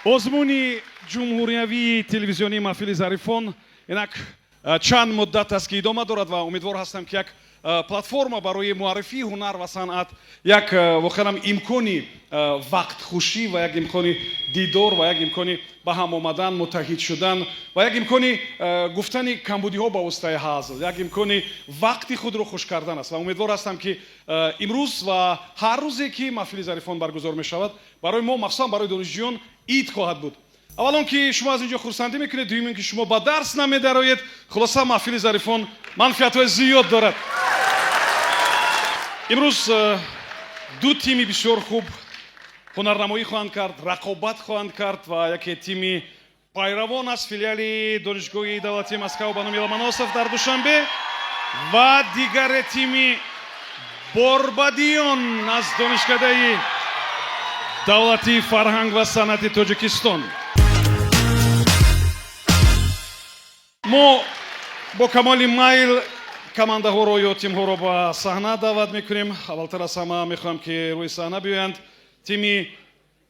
Озмуни ҷумҳуриявии телевизионии маҳфили зарифон инак чанд муддат аст, ки идома дорад, ва умедвор ҳастам, ки як платформа барои муаррифии ҳунар ва санъат, як воқеан имкони вақтхушӣ ва як имкони дидор ва як имкони ба ҳам омадан, муттаҳид шудан ва як имкони гуфтани камбудиҳо ба воситаи ҳазл, як имкони вақти худро хуш кардан аст. Ва умедвор ҳастам, ки имрӯз ва ҳар рӯзе, ки маҳфили зарифон баргузор мешавад, барои мо, махсусан барои донишҷӯён, ид хоҳад буд. Аввал он ки шумо аз ин ҷо хурсандӣ мекунед, дуюм ин ки шумо ба дарс намедароед. Хулоса, маҳфили зарифон манфиатҳои зиёд дорад. Имрӯз ду тими бисёр хуб ҳунарнамоӣ хоҳанд кард, рақобат хоҳанд кард, ва яке тими пайравон аз филиали Донишгоҳи давлатии Москав ба номи Ломоносов дар Душанбе ва дигаре тими борбадиён аз Донишкадаи давлатии фарҳанг ва санъати Тоҷикистон. Мо бо камоли майл командаҳоро ё тимҳоро ба саҳна даъват мекунем. Аввалтар аз ҳама мехоҳам, ки рӯи саҳна биёянд тими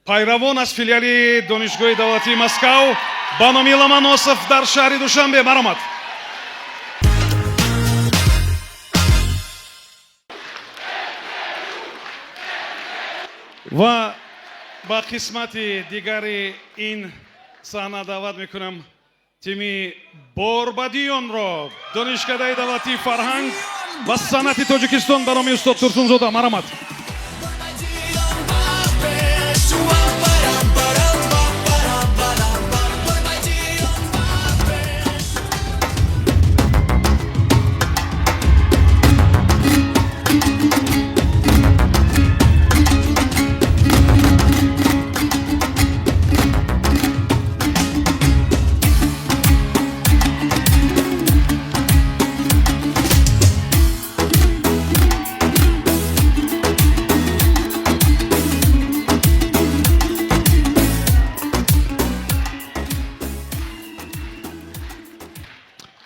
пайравон аз филиали Донишгоҳи давлатии Москав ба номи Ломоносов дар шаҳри Душанбе. Марҳамат. Ва ба қисмати дигари ин саҳна даъват мекунам тими борбадиёнро, Донишкадаи давлатии фарҳанг ва санъати Тоҷикистон ба номи устод Турсунзода. Марҳамат.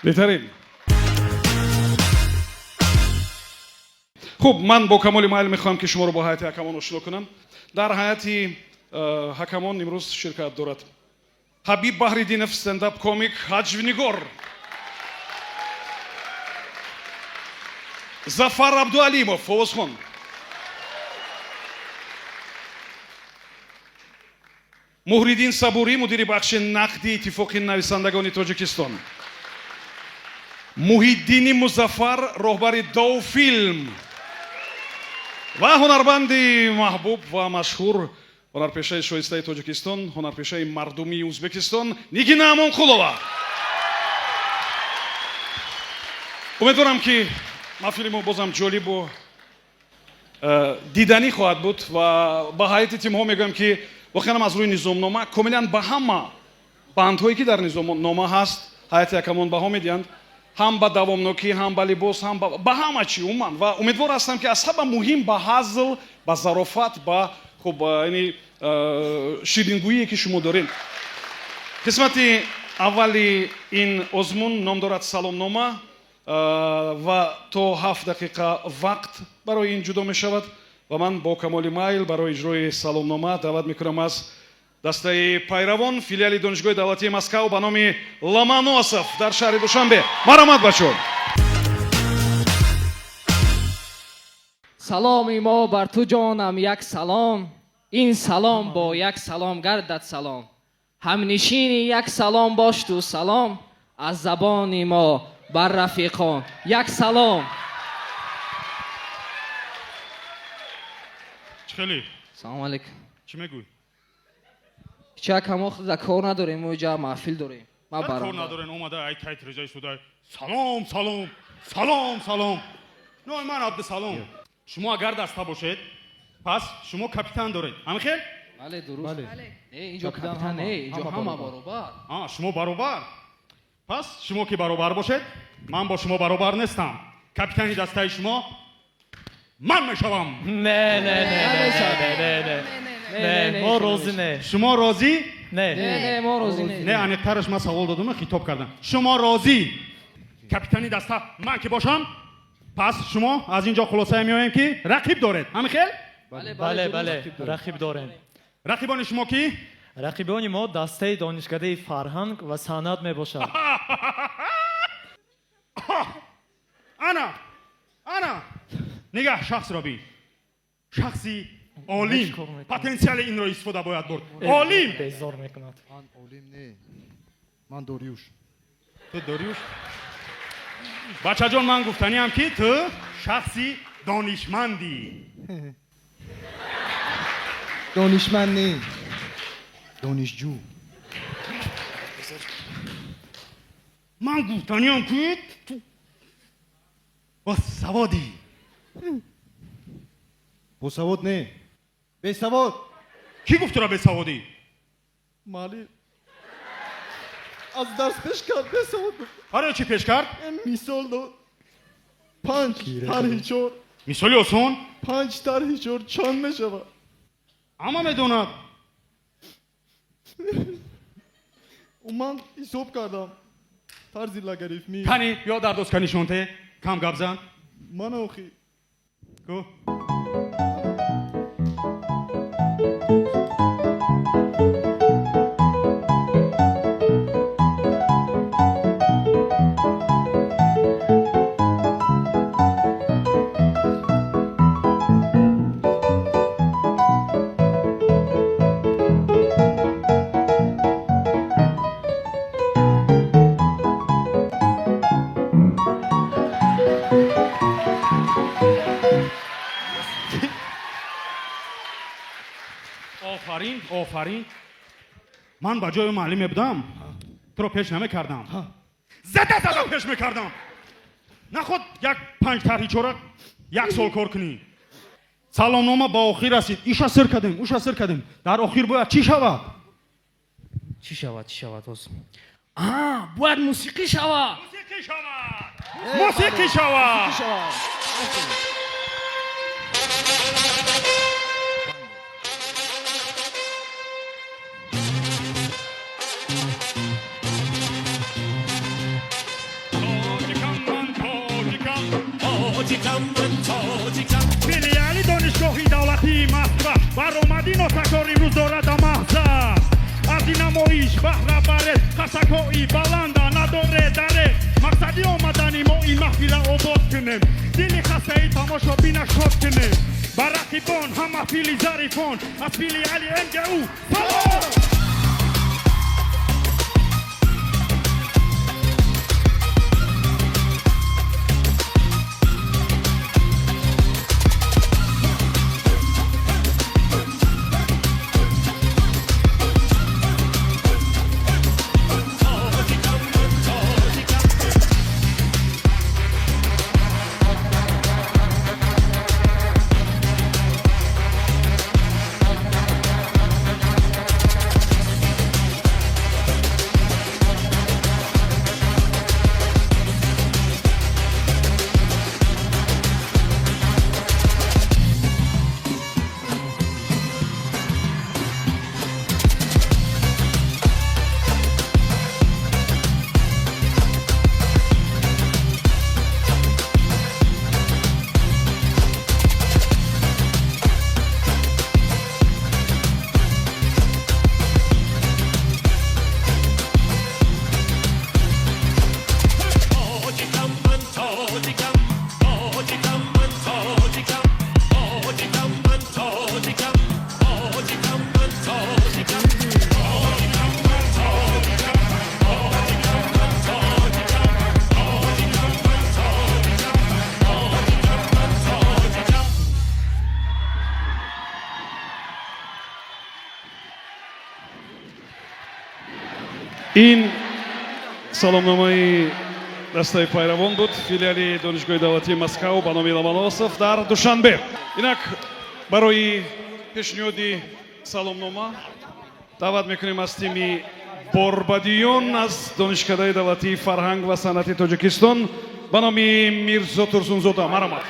Беҳтарин. Хуб, ман бо камоли майл мехоҳам, ки шуморо бо ҳайати ҳакамон ошино кунам. Дар ҳайати ҳакамон имрӯз ширкат дорад Ҳабиб Баҳриддинов, стендап комик, ҳаҷвнигор, Зафар Абдуалимов, овозхон, Муҳриддин Сабурӣ, мудири бахши нақди Иттифоқи нависандагони Тоҷикистон, Муҳиддини Музаффар, роҳбари Довфилм, ва ҳунарбанди маҳбуб ва машҳур, ҳунарпешаи шоистаи Тоҷикистон, ҳунарпешаи мардумии Ӯзбекистон Нигина Амонқулова. Умедворам, ки маҳфили мо бозам ҷолибу диданӣ хоҳад буд, ва ба ҳайати тимҳо мегӯям, ки воқеан аз рӯи низомнома комилан ба ҳама бандҳое, ки дар низомнома ҳаст, ҳайати ҳакамон баҳо медиҳанд, ҳам ба давомнокӣ, ҳам ба либос, ҳам ба ҳама чӣ умуман. Ва умедвор ҳастам, ки аз ҳама муҳим ба ҳазл, ба зарофат, ба хуб, яъне ширингӯие, ки шумо доред. Қисмати аввали ин озмун ном дорад «Саломнома», ва то 7 дақиқа вақт барои ин ҷудо мешавад. Ва ман бо камоли майл барои иҷрои саломнома даъват мекунам аз дастаи пайравон филиали Донишгоҳи давлатии Москав ба номи Ломоносов дар шаҳри Душанбе. Марҳамат, бачаҳо. Саломи мо бар ту, ҷонам, як салом. Ин салом бо як салом гардад салом. Ҳамнишини як салом бош ту. Салом аз забони мо бар рафиқон як салом. Чӣ хеле? Салом алейкум. Чӣ мегӯй? Чак, ҳамо худа кор надорем, мо иҷа маҳфил дорем. Ма кор барам. Надорен, омада ай тай тирезаи судай салом, салом, салом, салом. Номи ман Абдусалом. Шумо агар даста бошед, пас шумо капитан доред, ҳамин хел? Бале, дуруст. Бале. Не, инҷо капитан капитан ҳама, не, инҷо ҳама ҳама баробар. баробар. А, шумо баробар. Пас шумо ки баробар бошед, ман бо шумо баробар нестам. Капитани дастаи шумо ман мешавам. Не, не, не, не, не, не, Не, не, мо розӣ не. Шумо розӣ? Не. Не, не, мо розӣ не. Не, аниқтараш ман савол додам, хитоб кардам. Шумо розӣ? Капитани даста ман ки бошам, пас шумо аз ин ҷо хулосае меоем, ки рақиб доред, ҳамин хел? Бале. Бале. Дуруст. Бале, рақиб дорем. Рақибони шумо ки? Рақибони мо дастаи донишкадаи фарҳанг ва санъат мебошад. Ана, ана, нигаҳ, шахсро бин, шахси олим, потенсиали инро истифода бояд бурд. Олим безор мекунад. Ман олим не, ман Дориюш. Ту Дориюш? Бачаҷон, ман гуфтаниам, ки ту шахси донишмандӣ. Донишманд не, донишҷӯ. Ман гуфтаниам, ки ту босаводӣ. Босавод не, бесавод. Кӣ гуфт туро бесаводӣ? Муаллим аз дарс пеш кард, бесавод. Барои чӣ пеш кард? Мисол дод: панҷ тарҳи чор. Мисоли осон. Панҷ тарҳи чор чанд мешавад? Ҳама медонад. Ман ҳисоб кардам тарзи логарифмӣ. Кани, ё дар доска нишонте, кам гап зан. Мана, охи. Ку? Офарин, офарин. Ман ба ҷои муаллиме будам, туро пеш намекардам, зада зада пеш мекардам. Наход як панҷ тарҳи чора як сол кор кунӣ. Саломнома ба охир расид. Иша сир кардем, уша сир кардем, дар охир бояд чӣ шавад? Чӣ шавад, чӣ шавад? Ҳоз бояд мусиқӣ шавад. Мусиқӣ шавад, мусиқӣ шавад. Шавад. Тоҷикам ман, тоҷикам. Тоҷикам ман, тоҷикам. Филиали Донишгоҳи давлатии Москва баромадӣ нотакрор имрӯз дорад маҳзар. Аз ин намоиш баҳра баред, қасакҳои баланда надоре даре. Мақсади омадани мо ин маҳфила обод кунем, дили хастаи тамошобина шод кунем. Ба рақибон ҳам маҳфили зарифон аз филиали МГУ салом. Тоҷикам ман, тоҷикам. Тоҷикам ман, тоҷикам, тоҷикам ман, тоҷикам, тоҷикам ман, тоҷикам, тоҷикам ман, тоҷикам, тоҷикам ман, тоҷикам, тоҷикам ман, тоҷикам, тоҷикам ман, тоҷикам, тоҷикам ман, тоҷикам. Ин саломномаи дастаи пайравон буд, филиали Донишгоҳи давлатии Москав ба номи Ломоносов дар Душанбе. Инак, барои пешниҳоди саломнома даъват мекунем аз тими борбадиён аз Донишкадаи давлатии фарҳанг ва санъати Тоҷикистон ба номи Мирзо Турсунзода. Марҳамат.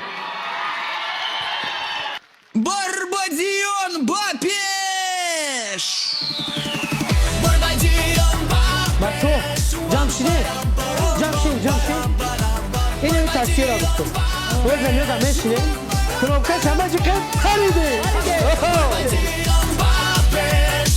Барбадиён ба пеш! Барбадиён ба Бачо, ҷамшиде, ҷамшин, ҷамшин. Ин ами таксиро гуфтум. Ӯза меода мешинем. Кнопкаш ҳама ҷи қад хариде. Барбадиён ба пеш!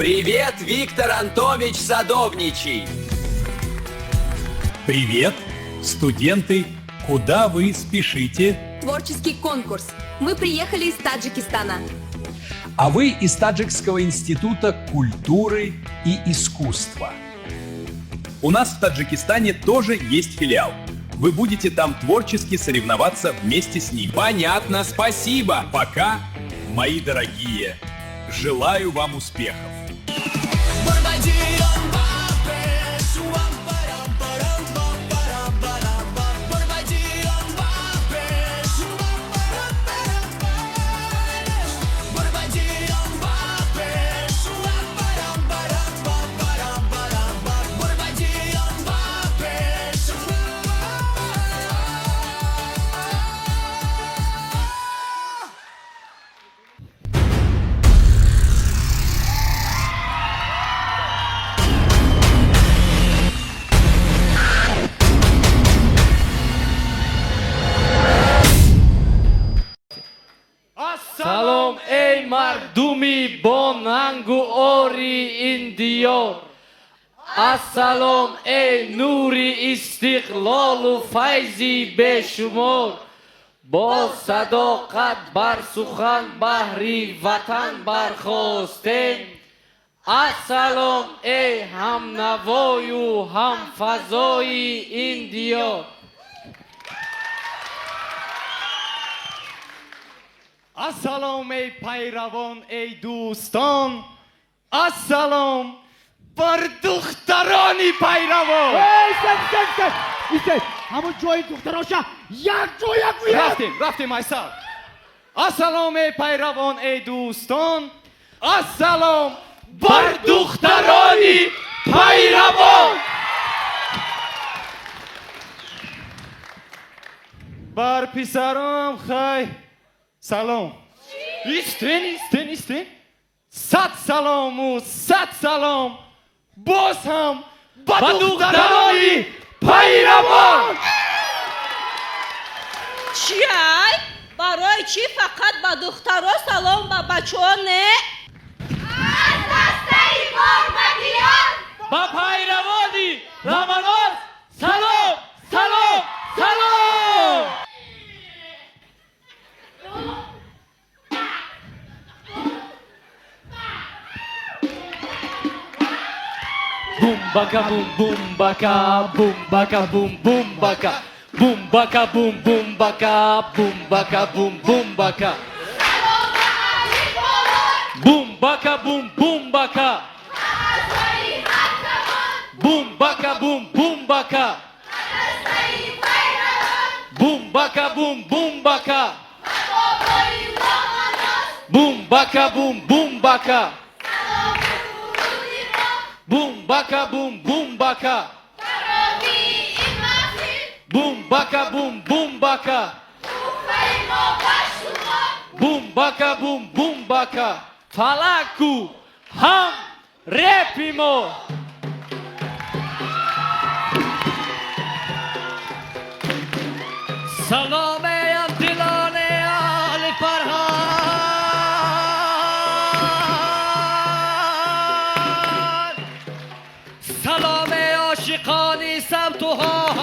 Привет, Виктор Антович Садовничий! Привет, студенты! Куда вы спешите? Творческий конкурс. Мы приехали из Таджикистана. А вы из Таджикского института культуры и искусства. У нас в Таджикистане тоже есть филиал. Вы будете там творчески соревноваться вместе с ним. Понятно, спасибо. Пока, мои дорогие. Желаю вам успехов. Салом, эй мардуми бонангу ори ин диёр, ассалом, эй нури истиқлолу файзи бешумор. Бо садоқат бар сухан баҳри ватан бархостем. Ассалом, эй ҳамнавою ҳамфазои ин диёр. Ассалом, эй пайравон, эй дӯстон, ассалом бар духтарони пайравон. Ҳамон ҷои духтароша як ҷоя гӯяд. Рафтем, рафтем, айсал. Ассалом, эй пайравон, эй дӯстон, ассалом бар духтарони пайравон, бар писарам хай салом. Истен, истен, истен. Сад салому сад салом боз ҳам ба духтарони пайравон. Чиай? Барои чӣ фақат ба духтаро салом, ба бачаҳо не? Аз дастаи Борбадиён ба пайравони Раманос салом, салом, салом. Бум бака бум бум бака бум бака бум бум бака бум бака бум бум бака бум бака бум бум бака бум бака бум бум бака бум бака бум бум бака бум бака бум бум бака бум бака бум бум бака бум бака бум бум бака бум бака бум бум бака бум бака бум бум бака. Фалаку ҳам репи мо. Салом, эй дилони аҳли фарҳанг, салом, эй ошиқони самту ҳоҳанг,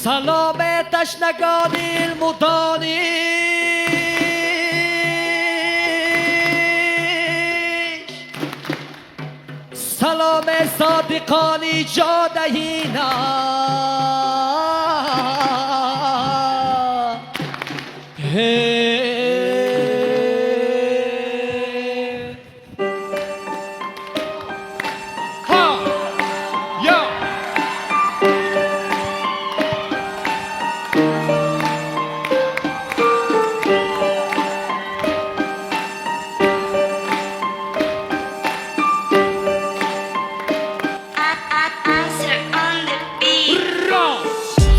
салом, эй ташнагони илму дониш, салом, эй содиқони ҷодаи нав. Hey. Ҳа, я.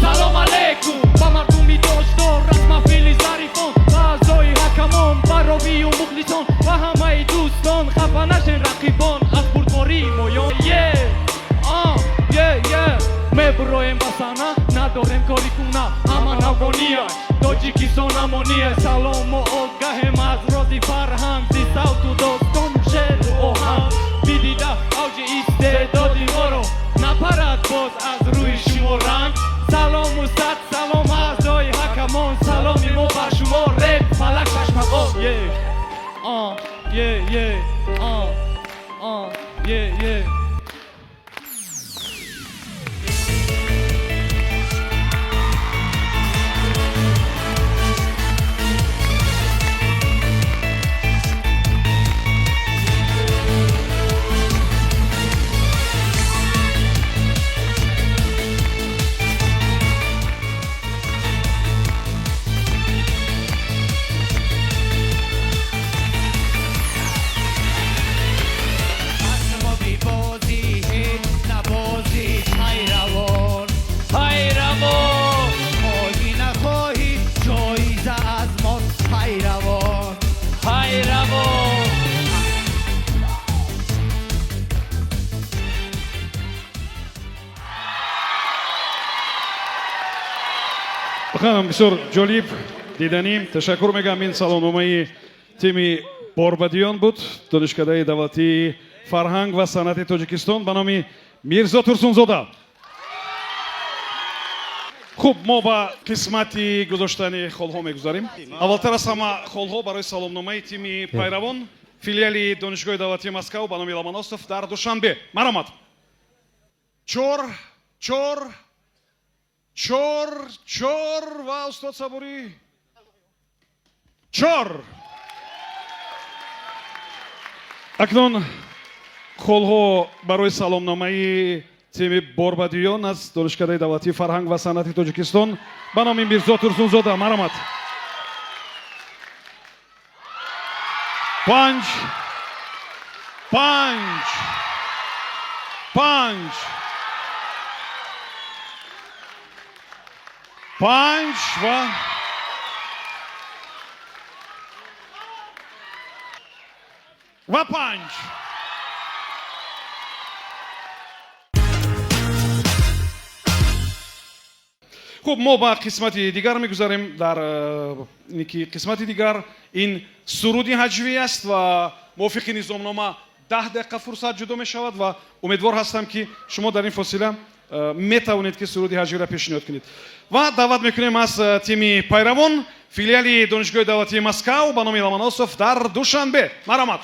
Салом алейкум ба мардуми тоҷдор аз маҳфили зарифон, ба аъзои ҳакамон, ба ровию мухлисон, ба ҳамаи дӯстон. Хафа нашен, рақибон, аз бурдбории моён. Е а е е. Мебурем. Мебуроем ба саҳна, надорем кори куна. Ҳама навгония, Тоҷикистон амония. Салому огаҳем аз рози фарҳанг, зи савту достону шеъру оҳанг. Бидида авҷи истеъдоди моро, напарад боз аз рӯи шумо ранг. Салому сад салом аъзои ҳакамон, саломи мо бар шумо, реп фалак шашмақом. Е а е е а а е е. Воқеан бисёр ҷолиб, диданӣ. Ташаккур мегӯям. Ин саломномаи тими Борбадиён буд, Донишкадаи давлатии фарҳанг ва санъати Тоҷикистон ба номи Мирзо Турсунзода. Хуб, мо ба қисмати гузоштани холҳо мегузарем. Аввалтар аз ҳама холҳо барои саломномаи тими Пайравон, филиали Донишгоҳи давлатии Москав ба номи Ломоносов дар Душанбе. Марҳамат. Чор, чор, чор, чор ва устод Сабурӣ чор. Акнун холҳо барои саломномаи тими Борбадиён аз Донишкадаи давлатии фарҳанг ва санъати Тоҷикистон ба номи Мирзо Турсунзода. Марҳамат. Панҷ, панҷ, панҷ, панҷ ва панҷ. Хуб, мо ба қисмати дигар мегузарем. Дар ки қисмати дигар ин суруди ҳаҷвӣ аст ва мувофиқи низомнома 10 дақиқа фурсат ҷудо мешавад ва умедвор ҳастам, ки шумо дар ин фосила метавонед, ки суруди ҳаҷвиро пешниҳод кунед. Ва даъват мекунем аз тими Пайравон, филиали Донишгоҳи давлатии Москав ба номи Ломоносов дар Душанбе. Марҳамат.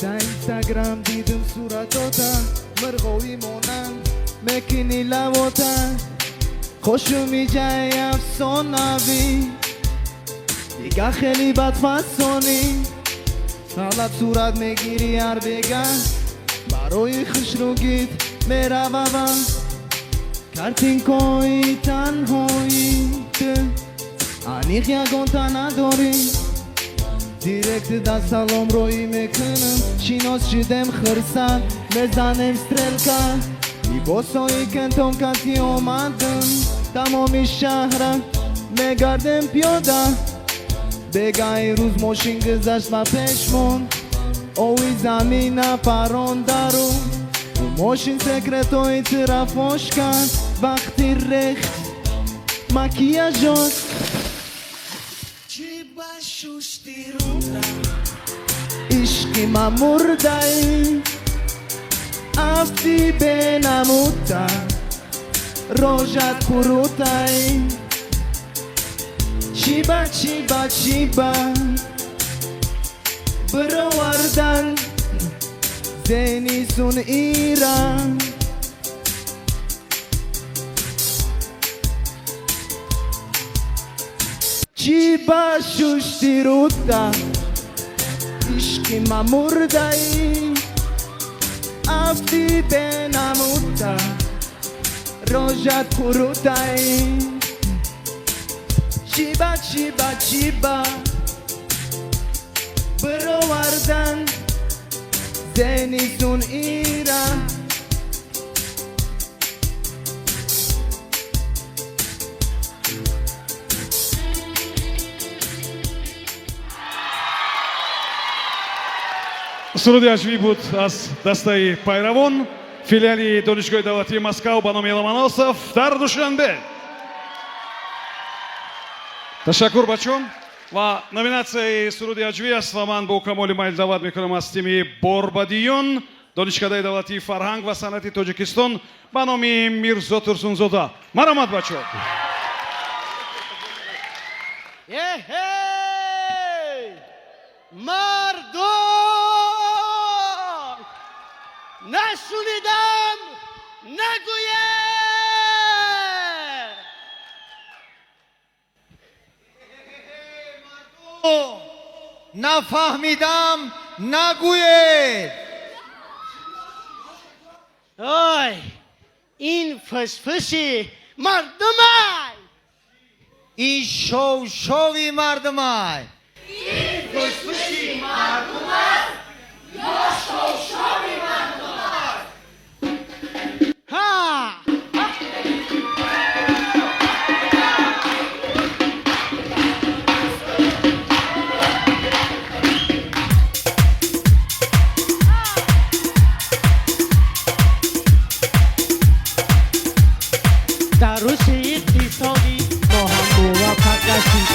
Дар Инстаграм дидим суратота, мирғовӣ монанд мекунӣ лавота, хошуми ҷай афсонавӣ, дига хеле бадфасонӣ. Ғалат сурат мегирӣ ҳар бега, барои хушругит мерававам. Картинкои танҳои ту аниқ ягонта надорӣ. Директ да салом роӣ мекунам, шинос шидем хирсанд, мезанем стрелка. Либосҳои кентон кати омадам, тамоми шаҳра мегардем пиёда. Бегаи рӯз мошин гузашт ба пешмон, ови замина парондару. Мошин секретои тира фош кард, вақти рехт макияжот. Ишқи ман мурдаи, афти бенамута, рожат курутай. Чиба, чиба, чиба бировардан зеҳни сунъира. Чиба шушти рута, ишқи ман мурдаи, афти бенамута, рожат курутай. Чиба, чиба, чиба бировардан зеҳни сунъира. Суруди ҳаҷвӣ буд аз дастаи Пайравон, филиали Донишгоҳи давлатии Москав ба номи Ломоносов дар Душанбе. Ташаккур, бачон. Ва номинатсияи суруди ҳаҷвӣ аст ва ман бо камоли майл даъват мекунам аз тими Борбадиён, Донишкадаи давлатии фарҳанг ва санъати Тоҷикистон ба номи Мирзо Турсунзода. Марҳамат, бачо. Эҳей! Мардум! Нашунидам, нагӯед! Нафаҳмидам, нагӯед! Ой, ин фишфиши мардумай! Ин шов-шови мардумай! Ин фишфиши мардум аст ё шов-шови мардум аст? Ҳа! Дар рушди иқтисодӣ мо ҳам муваффақ гаштем.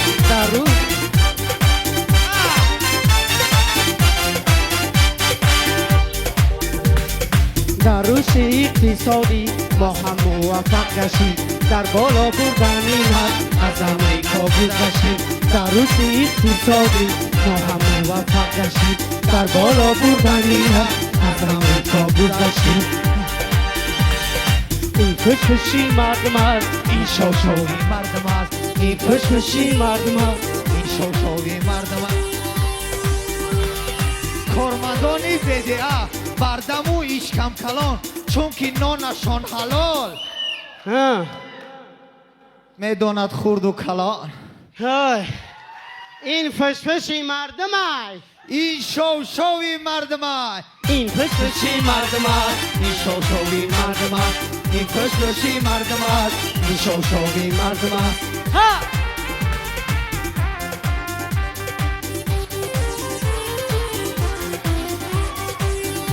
Дар рушди иқтисодӣ мо ҳам муваффақ гаштем. Дар боло бурдани нарх аз Амрико гузаштем. Дар рушди иқтисодӣ мо ҳам муваффақ гаштем. Дар боло бурдани нарх аз Амрико гузаштем. Ин фишфиши мардум аст, ин шовшови мардум аст. Ин фишфиши мардум аст, ин шовшови мардум аст. Кормандони ВДА бардаму ишкамкалон, чунки нонашон ҳалол. Медонад хурду калон. Ин фишфиши мардумай! Ин шовшови мардумай! Ин фишфиши мардум аст, ин шовшови мардум аст. Ин фишфиши мардум аст, ин шовшови мардум аст. Ҳа!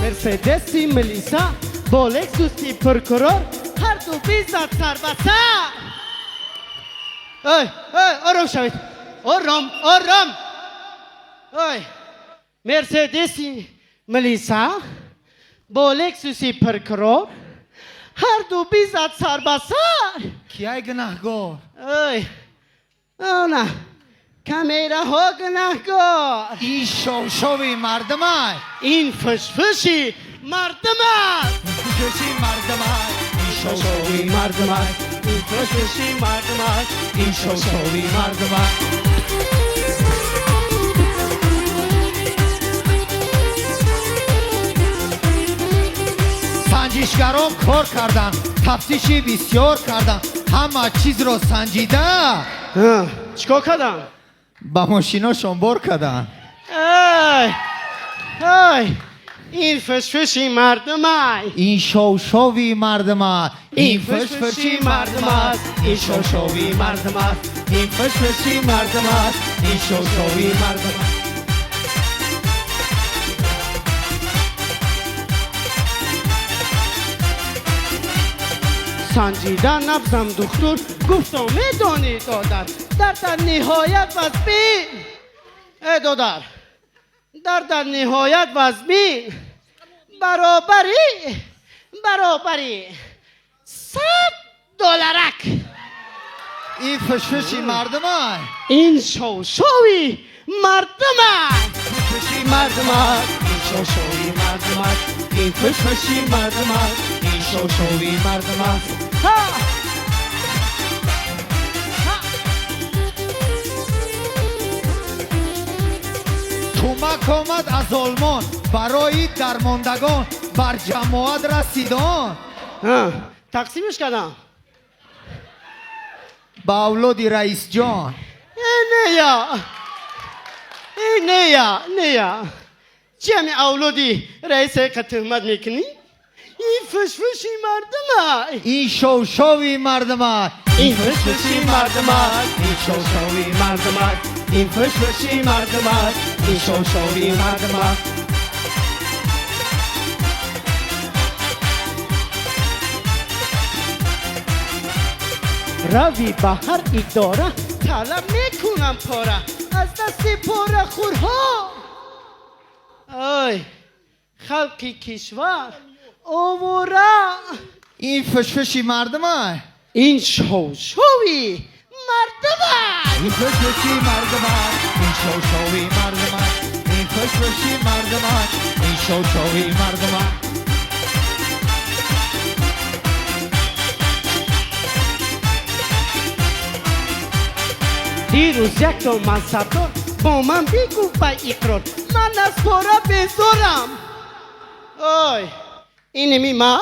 Мерседеси Мелиса бо Лексуси прокурор ҳарду бизад сар ба сар. Ой, ой, ором шавед. Ором, ором. Ой, Мерседеси Мелиса бо Лексуси прокурор ҳарду бизад сар ба сар. Кияй гунаҳгор? Ой, ана камераҳо гунаҳгор. Ин шовшови мардумай! Ин фишфиши мардум аст! Фишфиши мардумай! Ин шовшови мардум аст! Ин фишфиши мардум аст! Ин шовшови мардум аст! Санҷишгарон кор карданд, тафтиши бисёр карданд, ҳама чизро санҷида. Чӣ кор карданд? Ба мошиношон бор карданд. Ай, ай, ин фишфиши мардумай! Ин шовшови мардумай! Ин фишфиши мардум аст, ин шовшови мардум аст. Ин фишфиши мардум аст, ин шовшови мардум аст. Санҷида набзам духтур гуфто медонӣ додар, дар ниҳоят вазбин. Э додар, дар ниҳоят вазбин баробари 100 долларак. Ин фишфиши мардумай! Ин шовшови мардумай! Фишфиши мардумай! Ин шовшови мардумай! Ин фишфиши мардумай! Ин шовшови мардумай! Ҳа! Кӯмак омад аз Олмон барои дармондагон, бар ҷамоат расидон. Тақсимш кардам. Ба авлоди раисҷон. Нея, нея, нея. Чи ҳами авлоди раиса қа туҳмат мекунӣ? Ин фишфиши мардумай! Ин шовшови мардумай! Ин фишфиши мардумай! Ин шовшови мардумай! Ин фишфиши мардумай! Ин шовшови мардумай! Рави ба ҳар идора, талаб мекунам пора аз дасти порахӯрҳо. Ой, халқи кишвар овора. Ин фишфиши мардума. Ин шовшови мардума. Ин фишфиши мардума, ин шовшови мардума, ин фишфиши мардума, ин шовшови мардума. Дирӯз якто мансабдор бо ман бигуфт ба иқрор: ман аз пора безорам. Ой, иними ма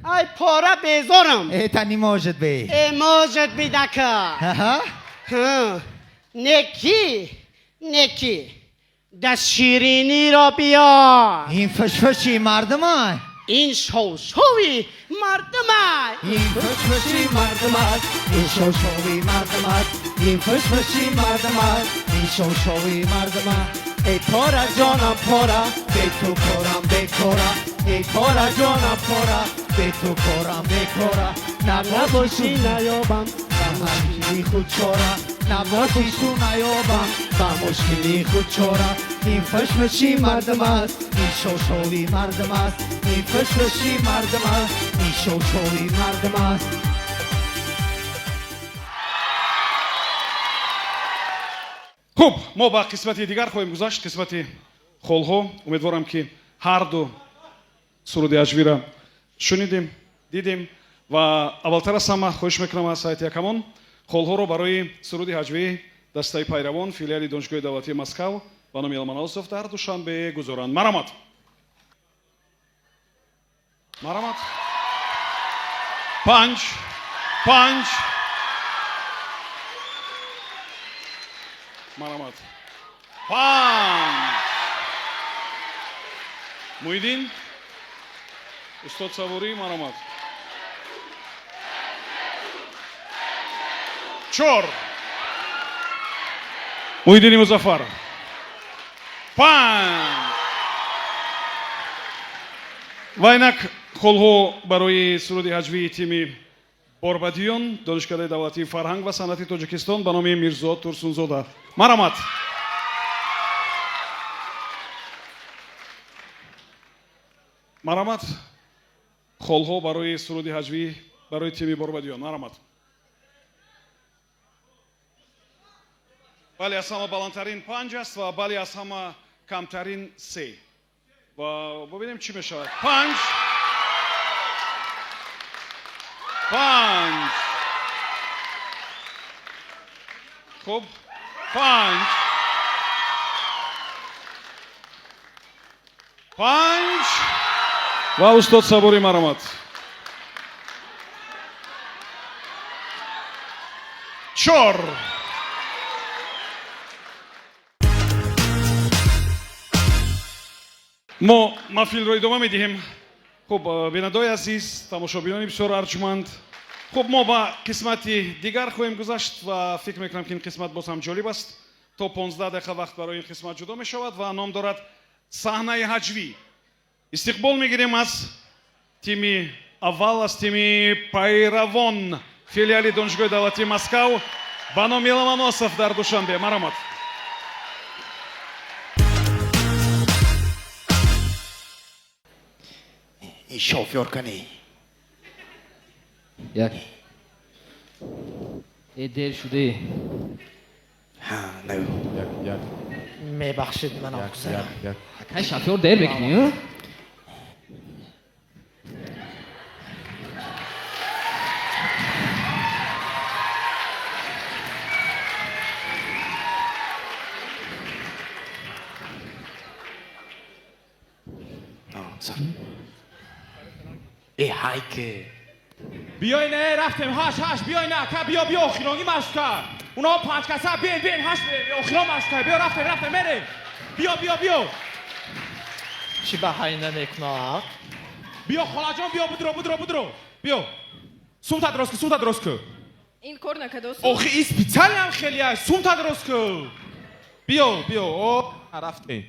ай пора безорам. Это не может быть. Э, может быть, ака. Аҳа. Неки, неки да шириниро биёр. Ин фишфиши мардума. Ин шовшови мардума. Ин фишфиши мардума, ин шовшови мардума, ин фишфиши мардума, ин шовшови мардума. Эй пора ҷонам пора, бе ту корам бекора. Эй пора ҷонам пора, бе ту корам бекора. Набошӣ наёбам ба мушкили худ чора. Набошӣ ту наёбам ба мушкили худ чора. Ин фишфиши мардум аст, ин шовшови мардум аст, ин фишфиши мардум аст, ин шовшови мардум аст. Хуб, мо ба қисмати дигар хоҳем гузашт, қисмати холҳо. Умедворам, ки ҳарду суруди ҳаҷвира шунидем, дидем ва аввалтар аз ҳама хоҳиш мекунам аз ҳайати ҳакамон холҳоро барои суруди ҳаҷвии дастаи Пайравон, филиали Донишгоҳи давлатии Москав ба номи Ломоносов дар Душанбе гузоранд. Марамат, марамат. Панҷ, панҷ, марамат, панҷ. Муҳиддин, устод Саворӣ, марамат. Чор. Муҳиддини Музаффар, панҷ. Ва инак холҳо барои суруди ҳаҷвии тими Борбадиён, Донишкадаи давлатии фарҳанг ва санъати Тоҷикистон ба номи Мирзо Турсунзода. Марамат. Марамат. Холҳо барои суруди ҳаҷвӣ барои тими Борбадиён. Марамат. Бале, аз ҳама баландтарин панҷ аст ва бале, аз ҳама камтарин се. Ва бубинем, чӣ мешавад. Панҷ, панҷ. Хуб, панҷ, панҷ. Ва устод Сабури, марамат. Чор. Мо маҳфилро идома медиҳем. Хуб, бинандаои азиз, тамошобинони бисёр арҷманд, хуб, мо ба қисмати дигар хоҳем гузашт ва фикр мекунам, ки ин қисмат боз ҳам ҷолиб аст. То 15 дақиқа вақт барои ин қисмат ҷудо мешавад ва ном дорад саҳнаи ҳаҷвӣ. Истиқбол мегирем аз тими аввал, аз тими Пайравон, филиали Донишгоҳи давлатии Москав ба номи Ломоносов дар Душанбе. Марамат. Ин шофёр кани? Як э, дер шуде. Ҳа, нав. Як, як. Мебахшед, манам гузарам. Як. Кай шофёр дер мекунӣ? Э, ҳайке. Биёй, не рафтем, ҳаш, ҳаш, биёй, на ка, биё, биё, охиронги машка, уно панҷ каса, биен, биен, ҳашт, охирон машка, биё, рафтем, рафтем, мерем, биё, биё, биё. Чӣ ба ҳай намекунад? Биё, холаҷон, биё, будро, будро, будро, биё, сумта дроз ку, сумта дроз ку. Ин кор накадосу. Охи, и специалиам хеле, сумта дроз ку, биё, биё, о, рафтем.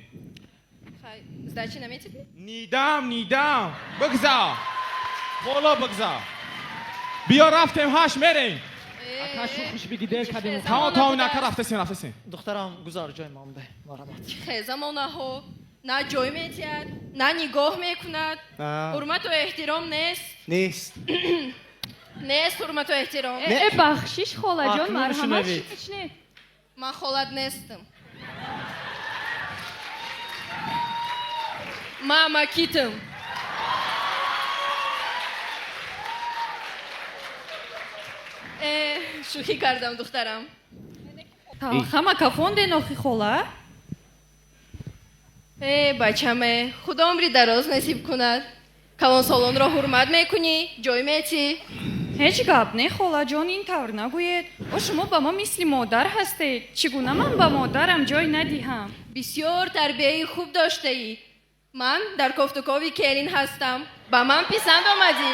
Хай, сдачи наметидми? Нидам, нидам, бигзар, боло бигзар, биё, рафтем, ҳашт, мерем. Ака шухиш биги дер кардем. Тао тао нака рафтесин рафтесин. Духтарам гузар ҷои ман бе марҳамат. Хе замонаҳо на ҷой метиҳад, на нигоҳ мекунад. Ҳурмату эҳтиром нест. Нест. Нест ҳурмату эҳтиром. Э бахшиш холаҷон марҳамат шичне. Ман холат нестам. Ман амакитам. Шӯхӣ кардам духтарам. Ҳама кафонде нохи хола? Э бачаме, худо умри дароз насиб кунад. Калонсолонро ҳурмат мекунӣ, ҷой метӣ. Ҳеҷ гап не холаҷон, ин тавр нагӯед. О шумо ба мо мисли модар ҳастед. Чӣ гуна ман ба модарам ҷой надиҳам? Бисёр тарбияи хуб доштаӣ. Ман дар кофтукови келин ҳастам. Ба ман писанд омадӣ.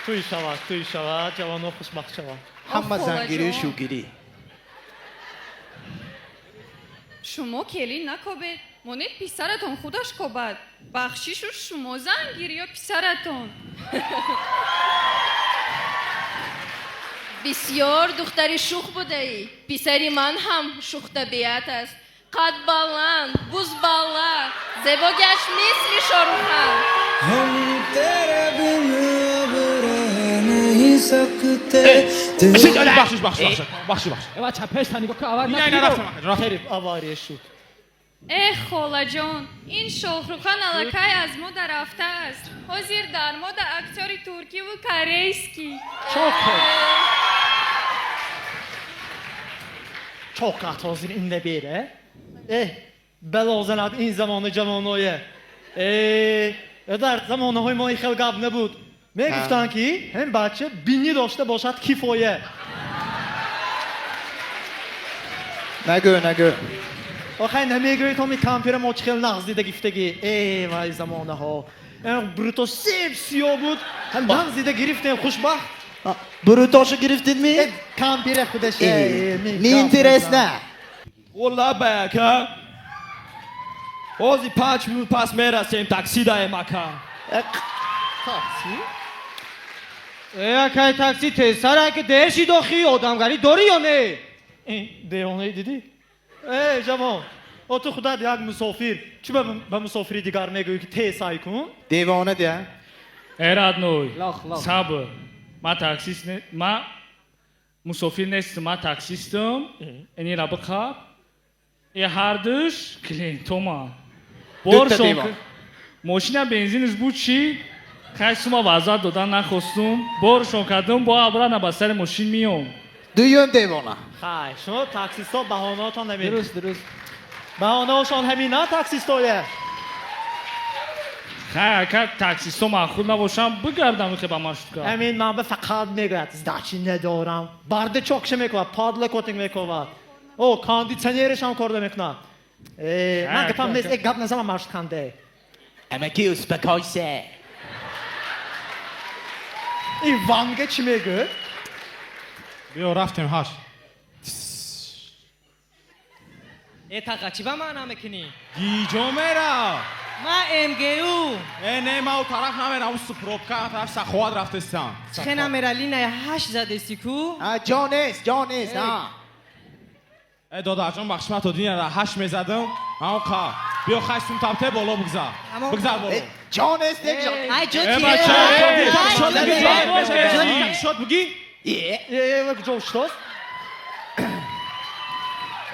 Туй шавад, туй шавад, ҷавонҳо хушбахт шаванд. Ҳама зангирию шӯгирӣ. Шумо келин накобед, монед писаратон худаш кобад. Бахшишу шумо зангир ё писаратон. Бисёр духтари шух будаӣ. Писари ман ҳам шухтабиат аст. Қад баланд, бузбала, зебо гашт мисли Шоҳрухан. Бахшиш бахшиш бахшиш бахшиш бахшиш. Э бача пешта нигоҳ кун авар Ина ина рафтем ака рафтем. Авария шуд. Эх холаҷон, ин Шоҳрухан аллакай аз мода рафтааст. Ҳозир дар мода актёри туркиву корейский. Чокат ҳозир инда бере. Э, бало занад ин замони ҷавоное. Э, дар замонаҳои мо ин хел гап набуд. Мегуфтанд ки ҳам бача бинӣ дошта бошад кифоя. Нагӯ, нагӯ. Охай намегӯед ҳоми кампира мо чӣ хел нағз дида гифтагӣ. Э, вай замонаҳо. Бруто себ сиё буд. Ҳам нағз дида гирифтем хушбахт. Брутошу гирифтед ми? Кампира худаш. Неинтересно. Ола ака. Ҳозир 5 минут пас мерасем такси даем ака. Такси? Э акай такси тезтар ака дер шид охи одамгарӣ дорӣ ё не? Девонаи дидӣ? Э ҷавон, о ту худат як мусофир. Чӣ ба мусофири дигар мегӯӣ ки тез сай кун? Девона дия. Э родной, сабр. Ман таксист не, ман мусофир нестам, ман таксистам. Инира биқаб. Э ҳардуш клиентома. Боршон мошина бензинаш буд чӣ? Хай сума вазат додан нахостум. Боршон кардум, бо обратно ба сари мошин миём. Дуюм девона. Хай, шумо таксистҳо баҳонаотон намедиҳед. Дуруст, дуруст. Баҳонаошон ҳамин на таксистоя. Хай, ака таксистҳо маъқул набошам, бигардам ихе ба маршрутка. Ҳамин ман ба фақат мегӯяд, сдачи надорам. Барда чокша мекунад, подлокотник мекунад. О, кондитсионераш ҳам кор намекунад. Э, ман гапам нест, э гап назанам маршрутканде. Амаки успокойся. Ин Ванга чӣ мегӯяд? Биё рафтем ҳаш. Э тақа чӣ ба ман намекунӣ? Гиҷо мера? Ман МГУ. Э не, ман у тараф намерам, у пробка тараф Саховат рафтестам. Чӣ намера линия 8 задести ку? Ҷо нест, ҷо нест, а. Э додарҷон бахши ман то дина 8 мезадам, ҳамон қа. Биё хай сум тапте боло бигзар. Бигзар боло. Ҷо нест, не ҷо. Ай ҷо Э ти? бача, э шот буги? Э, э, ҷо шуд?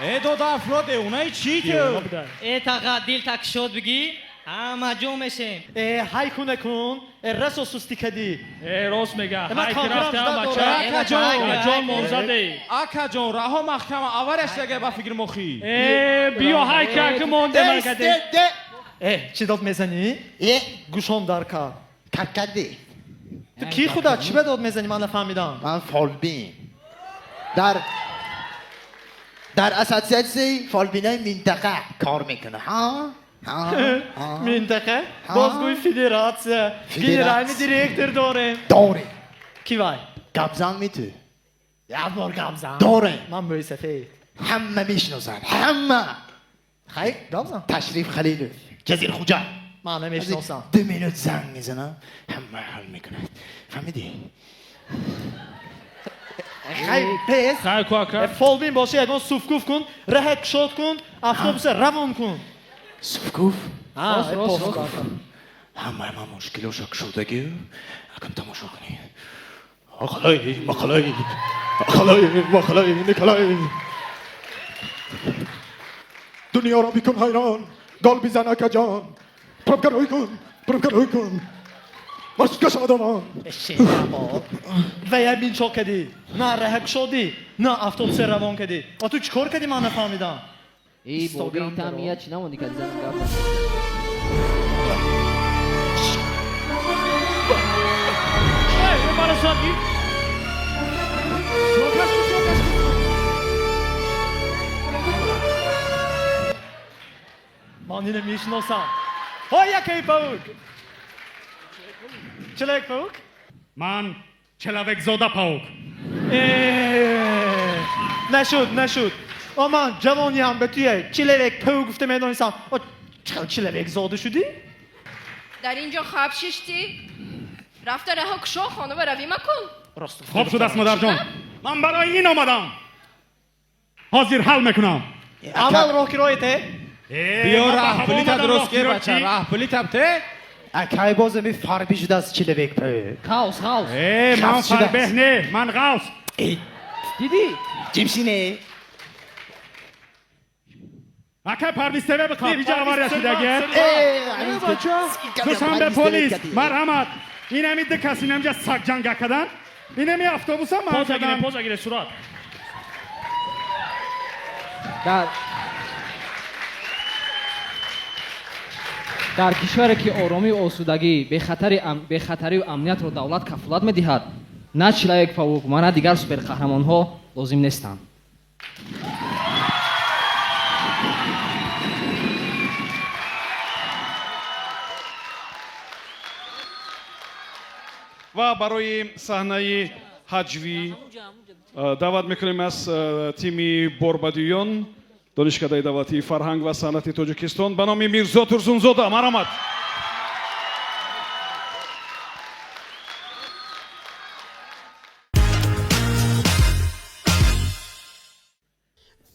Э додар фро девонаи чӣ ту? Э тақа дил так шод бигӣ, ҳама ҷо мешем. Э, ҳай куна кун, э расо сустӣ кадӣ. Э рост мега, Э, ман ҳай ки кампирам рафтам жда бача. дорам. Акаҷон, Ҷон мовзаде. Акаҷон, раҳо маҳкама аварияш яга ба фикр мохӣ. Э биё ҳай ки ака монде магаде. Э, чӣ дод мезанӣ? Э, Гӯшом дар кар. кар кардӣ. Ту ки худат чӣ ба дод мезанӣ ман нафаҳмидам. Ман фолбин. Дар ассотсиатсияи фолбинои минтақа кор мекунам. Ҳа? Ҳа? Ҳа? Минтақа? Ҳа? Бозгӯи федератсия. Генеральный директор дорем. Дорем. Ки вай? Гапзан ми ту? Як бор гапзан. Дорем. Ман мӯйсафед. Ҳама мешиносанд. Ҳама. Хай, гапзан. Ташриф Халилов. Ҷазир Хуҷа. Ман намешиносам. 2 минут занг мезанам, ҳама ҳал мекунад. Фаҳмидӣ? Хай пес. Хай ку ака. Фолбин боши ягон суфкуф кун, раҳа кушод кун, автобуса равон кун. Суфкуф? Рост, рост, рост. Ҳамаи ман мушкилоша кушодагӣ, акам тамошо кунӣ. Ақалай, мақалай, ақалай, мақалай, никалай. Дунёро бикун ҳайрон, гол бизан акаҷон. Пробка рӯй кун, пробка рӯй кун. Машка шавадамон. Вая бин чо кадӣ? На раҳа кушодӣ, на автобуса равон кадӣ. А ту чӣ кор кадӣ, ман нафаҳмидам. Эй, боби там я чӣ намонди кади занам гап зан. Ман ина мешиносам. Ҳой, якай паук. Человек паук? Ман Человекзода паук. Нашуд, нашуд. О, ман ҷавониам ба туя Человек паук гуфта медонистам. О, чӣ Человекзода шудӣ? Дар ин ҷо хаб шиштӣ? Рафта раҳо кушо, хона ва равӣ макун. Рост. Хоб шудааст, модарҷон. Ман барои ин омадам. Ҳозир ҳал мекунам. Аввал роҳкирои те? Биё раҳпулита дуруст ке, бача, раҳпулита те? Акай боз ами фарбӣ шудааст Человек паук. Хаос, хаос. Э, ман фарбеҳ не, ман ғавс. Дидӣ? Ҷимшине. Акай Парвиз ТВ бихоб, иҷа авария шудагӣ. Душанбе полис, марҳамат. Инами ду кас инамҷа сагҷанга кадан. Инами автобуса ман Поза гире, поза гире, сурат. Дар кишваре ки оромию осудагӣ, бехатарию амниятро давлат кафолат медиҳад, на Человек паук ва на дигар суперқаҳрамонҳо лозим нестанд. Ва барои саҳнаи ҳаҷвӣ даъват мекунем аз тими Борбадиён, Донишкадаи давлатии фарҳанг ва санъати Тоҷикистон ба номи Мирзо Турсунзода. Марҳамат.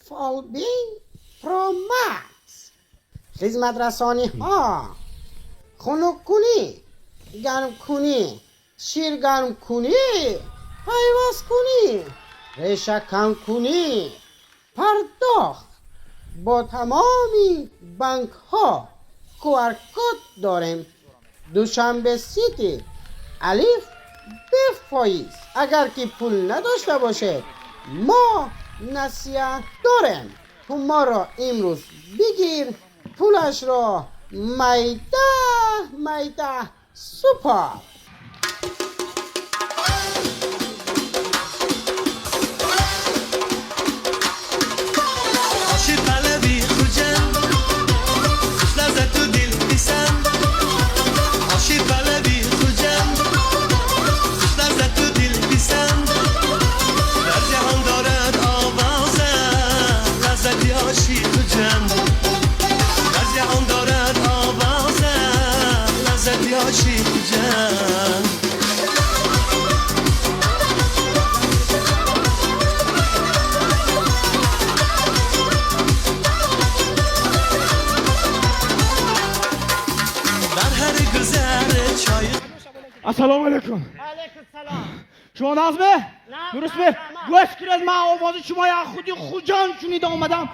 Фолбин Промакс, хизматрасониҳо, хунуккунӣ, гармкунӣ, ширгармкунӣ, пайвасткунӣ, решакамкунӣ, пардохт бо тамоми банкҳо, QR-код дорем. Душанбе Сити, алиф бефоиз. Агар ки пул надошта бошед, мо насия дорем. Ту моро имрӯз бигир, пулашро майда майда супор. Ассалому алайкум. Алайкум салом. Шумо нағзме? Дурустме? Гӯш кунед, ман овози шумо як худи Хуҷанд шунида омадам.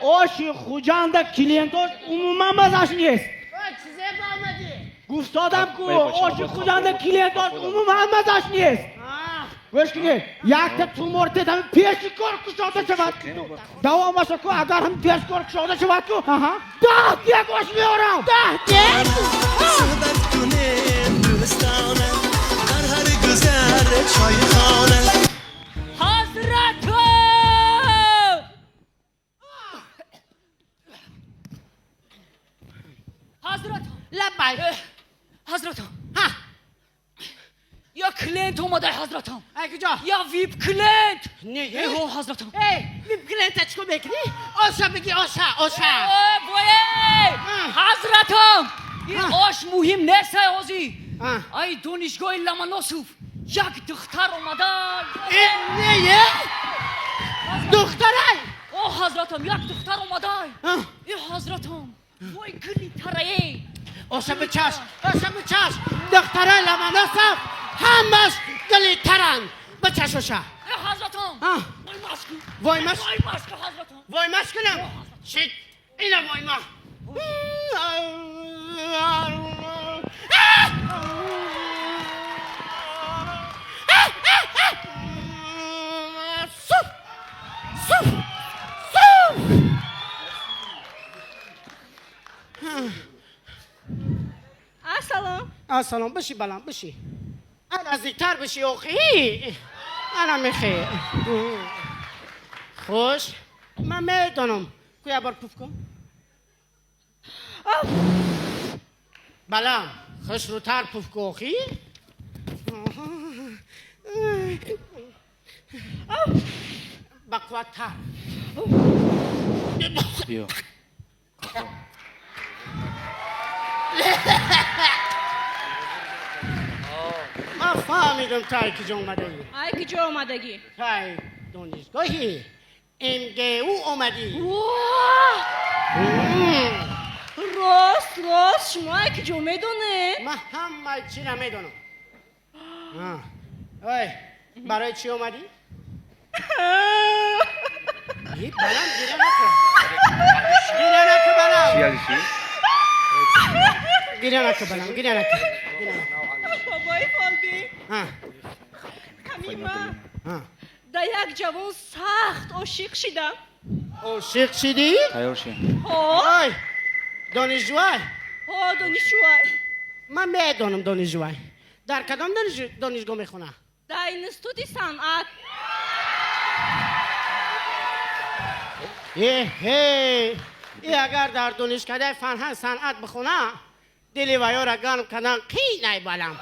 Оши Хуҷанда клиентош умуман мазаш нест. Чизе омадӣ? Гуфтодам ку оши Хуҷанда клиентош умуман мазаш нест. Гӯш кунед, якта тумор тед ҳами пеши кор кушода шавад. Давомаша ку, агар ҳами пеши кор кушода шавад ку, 10 дек ош меорам. 10 дек? Ҳазрату! Ҳазрату! Лаббай. Ҳазрату! Я клиент омадай, ҳазратам. Ай куҷо? Я вип клиент. Не, Эҳо, ҳазратам. Эй, вип клиента чӣ кор мекунӣ? Оша бигӣ, оша, оша. Бое! Ҳазратам! Ин ош муҳим нест, ай ҳозир. Ай донишгоҳи Ломоносов. Як духтар омада. Не, духтарай. О, ҳазратам, як духтар омада. Э, ҳазратам, вой, гули тарае. Оша бичаш, оша бичаш. Духтарай Ламанасов ҳамаш гули таранд. Бичаш оша. Э, ҳазратам. Вой машку. Вой маш. Вой машку, ҳазратам. Вой маш кунам. Шит. Ина вой ма. Суф! Суф! Суф! Ассалом. Ассалом, биши балам, биши. А наздиктар биши, охи. Ана мехе. Хуш. Ман медонам. Ку як бор пуф кун. Балам, хушрӯтар пуф ку, охи. Бақувваттар. Биё. Ман фаҳмидам, тай ки ҷо омадаӣ. Ай ки ҷо омадагӣ? Тай донишгоҳи МГУ омадӣ. Рост, рост, шумо ай ки ҷо медонед? Ман ҳамаи чиро медонам. Ой, барои чӣ омадӣ? Балам, гиря накун. Гиря накун, балам. Гиря накун, балам, гиря накун. Бобои фолбӣ, ҳамин ман да як ҷавон сахт ошиқ шидам. Ошиқ шидӣ? Тайёр ши. Ҳо. Ой, донишҷӯай? Ҳо, донишҷӯай. Ман медонам донишҷӯай. Дар кадом донишгоҳ мехонад? Дар институти санъат. Эҳе, и агар дар донишкадаи фарҳанг санъат бихона, дили ваёра гарм кардан қийнай, балам.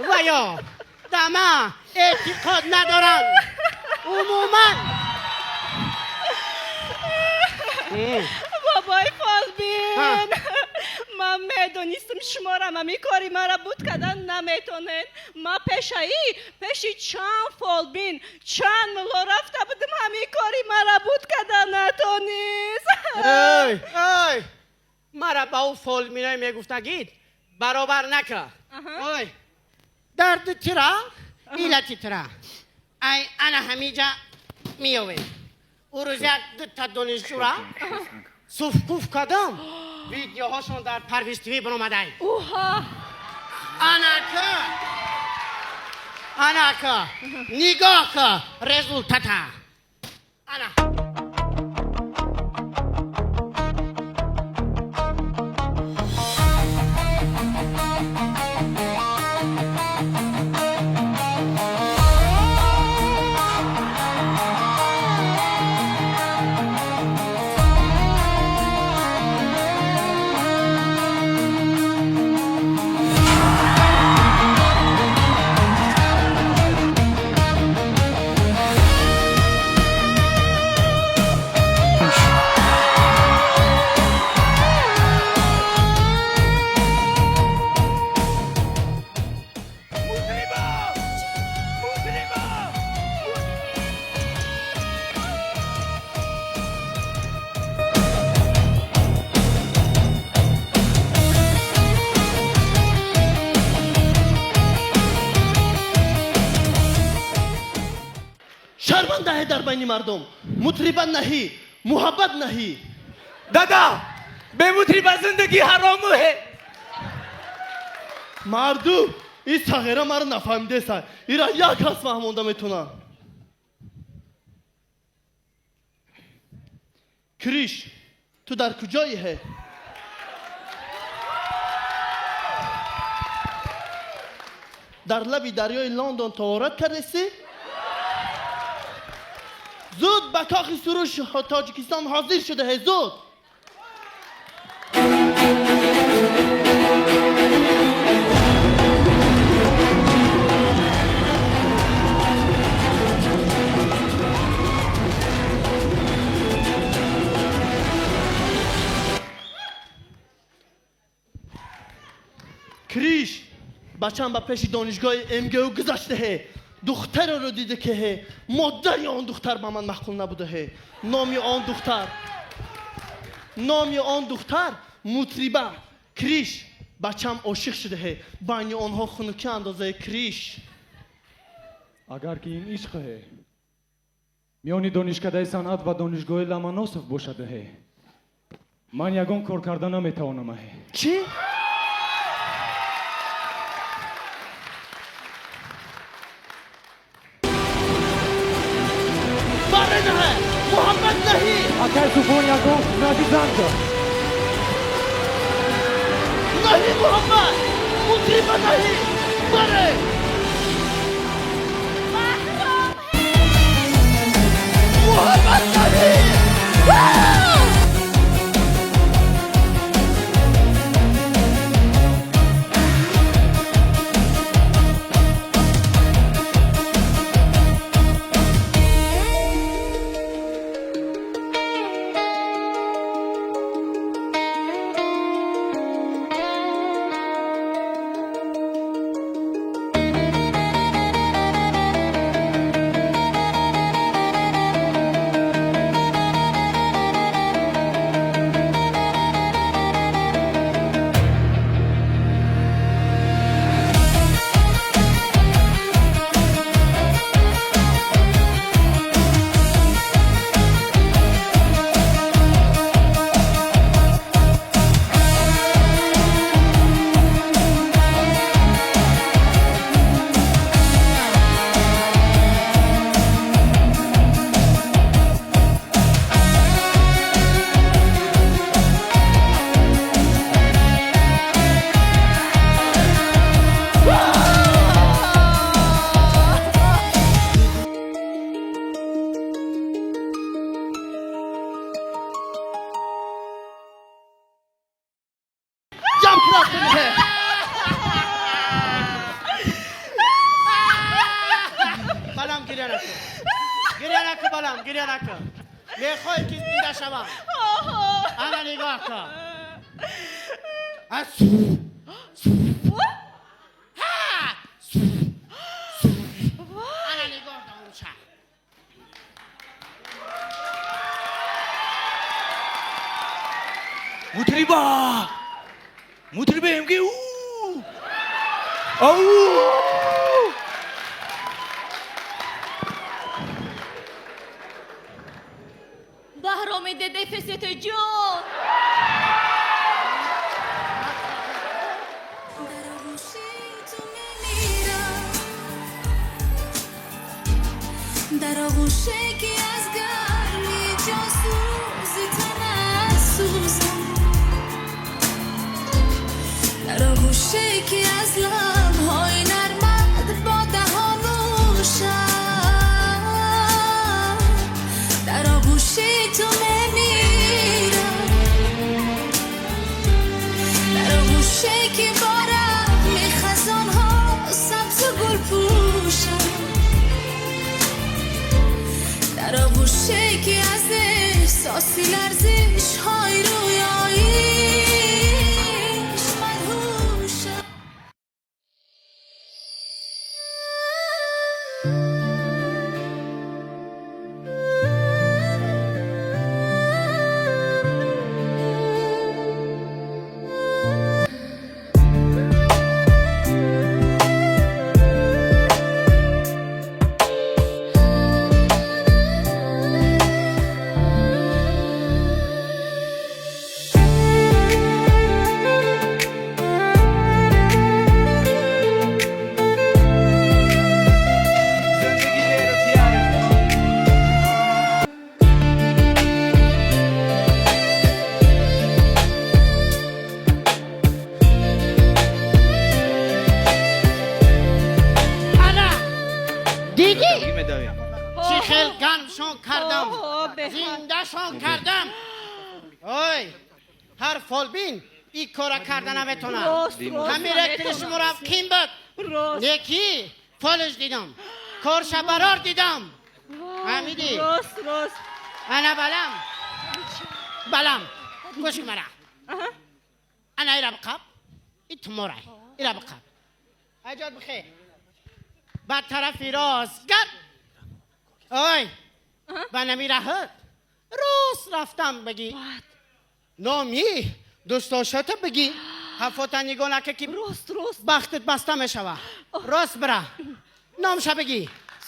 Ваё дама эътиқод надоранд умуман. Бобои фолбин, ман медонистам, шуморо ҳамин кори мара буд кардан наметонед. Ман пешаи пеши чанд фолбин, чанд мулло рафта будам, ҳамин кори мара буд кардан натонист. Ой, ой, мара ба ӯ фолбиное мегуфтагид баробар нака. Ой, дарди тира, илати тира ай ана ҳамиҷа меёвем. Ӯ рӯз як дута донишҷӯра суфкуф кардам, видеоҳошон дар Парвиз ТВ баромадай. Анака, анака, нигоҳ ка результата. Ана. Шармандаҳе дар байни мардум. Мутриба наҳӣ, муҳаббат наҳӣ. Дада, бемутриба зиндагӣ ҳаромуҳе. Мардум, ин сағира маро нафаҳмидеса. Ира як кас фаҳмонда метонад. Криш, ту дар куҷои ҳе? Дар лаби дарёи Лондон таҳорат кардесӣ? Зуд ба кохи Суруш Тоҷикистон ҳозир шудаҳе, зуд. Криш бачам ба пеши донишгоҳи МГУ гузаштаҳе. Духтареро дида ки модари он духтар ба ман маъқул набудаҳе. Номи он духтар мутриба Криш. Бачам ошиқ шудаҳе. Байни онҳо хунукӣ андозаи Криш. Агар ки ин ишқе миёни донишкадаи санъат ва донишгоҳи Ломоносов бошадаҳе, ман ягон кор карда наметавонамаҳе. Чӣ? Баредаҳе! Муҳаммад наҳӣ! Акай Субҳон ягон хизмати зан дод. Наҳӣ Муҳаммад! Мутриба наҳӣ! Баре! Муҳаммад наҳӣ! Балам, гиря накун. Гиря накун, балам, гиря накун. Мехоҳӣ ки зинда шавам? Ана нигоҳ кун. Ана нигоҳ дорум ша. Мутриба! Мутриба МГУ! Ау! Баҳроми деде фесете ҷон! Дар оғӯше ки аз гарми ҷонсӯзи танат сӯзам, дар оғӯше ки аз лабҳои нармат бо даҳон нӯшам, дар оғӯши ту мемирам, дар оғӯше ки бо рағми хазонҳо сабзу гул пӯшам, дар оғӯше ки аз эҳсоси ларзишҳои рӯёиш мадҳушам. Ана дидӣ чӣ хел гармшон кардам, зиндашон кардам. Ой, ҳар фолбин ин кора карда наметонад. Рост, рост, ҳамин ректори наметонад. шуморо ким буд? Неки фолш дидам, корша барор дидам. Фаҳмидӣ? Рост, рост. Ана балам, балам, гӯш кун мара. Ана ира биқаб, и туморай. Ира биқаб. Айҷод бихер. Ба тарафи рост гап. Ой, ба нами раҳат. Рост рафтам бигӣ. Номи дӯстдоштата бигӣ. Ҳафота нигоҳ нака ки рост рост бахтат баста мешава. Рост бира. Номша бигӣ.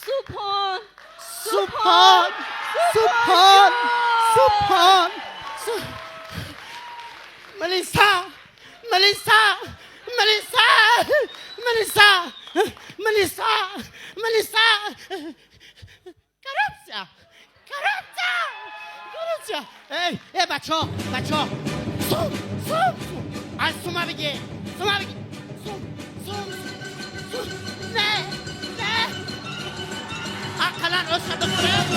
Субҳон. Субҳон. Субҳон. Субҳон. Мелиса. Мелиса. Мелиса. Мелиса. Мелиса. Мелиса. Коррупция. Коррупция. Коррупция. Эй, эй, бачо, бачо. Сум, сум, сум. Аз сума бигир. Сума бигир. Сум, сум, сум. Не, не. Ақаллан оша бихӯрем.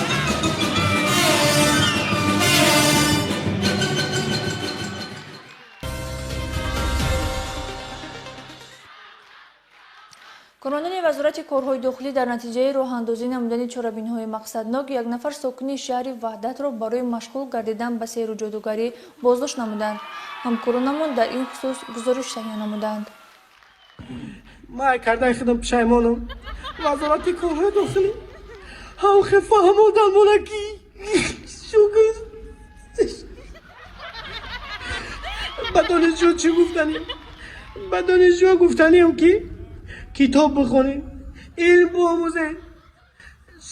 Кормандони Вазорати корҳои дохилӣ дар натиҷаи роҳандозӣ намудани чорабиниҳои мақсаднок як нафар сокини шаҳри Ваҳдатро барои машғул гардидан ба сеҳру ҷодугарӣ боздошт намуданд. Ҳамкоронамон дар ин хусус гузориш таҳия намуданд. Ман кардаи худам пушаймонам. Вазорати корҳои дохилӣ ҳамхе фаҳмодан мона ки шукр. Ба донишҷӯ чӣ гуфтанем? Ба донишҷӯ гуфтанем ки китоб бихонем, илм биомӯзем,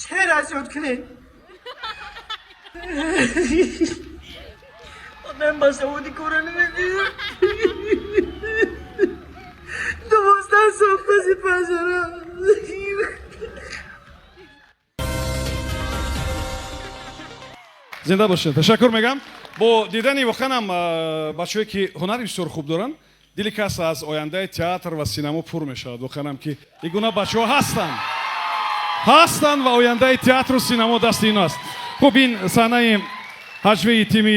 шеър аз ёд кунем. Одам ба саводи кора намедиҳад. 12 сол паси панҷара. Зинда бошед. Ташаккур мегам. Бо дидани воқеан бачаҳое ки ҳунари бисёр хуб доранд, дили кас аз ояндаи театр ва синамо пур мешавад. Воқеанам ки ин гуна бачаҳо ҳастанд. Ҳастанд ва ояндаи театру синамо дасти ино аст. Хуб, ин саҳнаи ҳаҷвии тими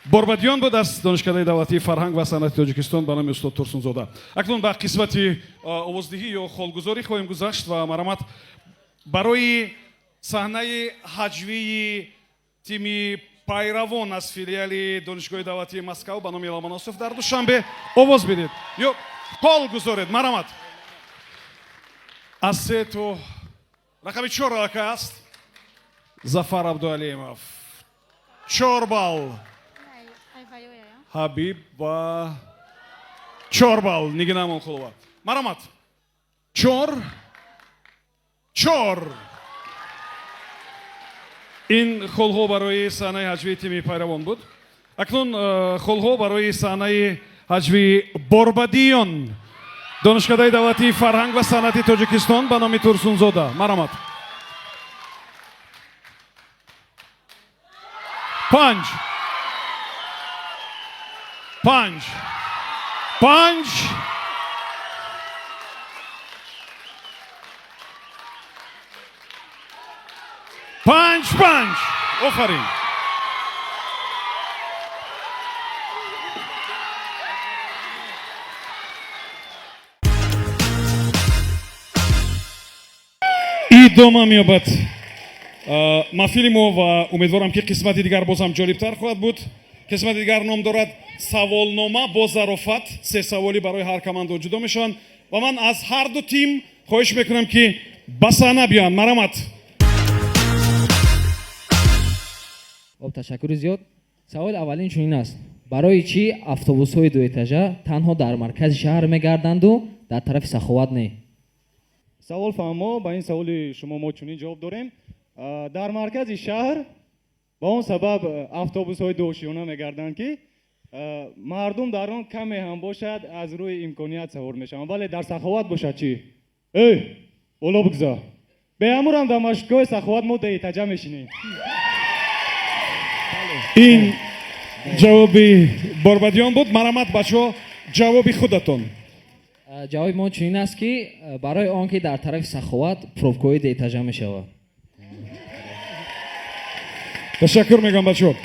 Борбадиён буд аз Донишкадаи давлатии фарҳанг ва санъати Тоҷикистон ба номи устод Турсунзода. Акнун ба қисмати овоздиҳӣ ё холгузорӣ хоҳем гузашт ва марҳамат барои саҳнаи ҳаҷвии тими пайравон аз филиали Донишгоҳи давлатии Москав ба номи Ломоносов дар Душанбе овоз бидед ё хол гузоред. Марҳамат. Аз се то рақами 4 аллакай аст. Зафар Абдуалимов 4 балл, Ҳабиб ва 4 балл Нигина Амонқулова. Марҳамат. 4 4. Ин холҳо барои саҳнаи ҳаҷвии тими пайравон буд. Акнун холҳо барои саҳнаи ҳаҷвии Борбадиён, Донишкадаи давлатии фарҳанг ва санъати Тоҷикистон ба номи Турсунзода. Марҳамат. 5 5 5 5 5. Офарин. Идома меёбад маҳфили мо ва умедворам ки қисмати дигар боз ҳам ҷолибтар хоҳад буд. Қисмати дигар ном дорад саволнома бо зарофат. 3 саволӣ барои ҳар командо ҷудо мешаванд ва ман аз ҳар ду тим хоҳиш мекунам ки ба саҳна биёянд. Марҳамат. Хоб, ташаккури зиёд. Саволи аввалин чунин аст: барои чӣ автобусҳои дуэтажа танҳо дар маркази шаҳр мегарданду дар тарафи Саховат не? Савол фаҳмо. Ба ин саволи шумо мо чунин ҷавоб дорем: дар маркази шаҳр ба он сабаб автобусҳои дуошиёна мегарданд ки мардум дар он каме ҳам бошад аз рӯи имконият савор мешаванд, вале дар Саховат бошад чӣ? Эй, боло бигзор. Беамурам дар маршрутгоҳи Саховат мо дуэтажа мешинем. Ин ҷавоби Борбадиён буд. Марҳамат бачаҳо, ҷавоби худатон. Ҷавоби мо чунин аст ки барои он ки дар тарафи Саховат пробкаҳои дуэтажа мешавад. Ташаккур мегӯям бачаҳо.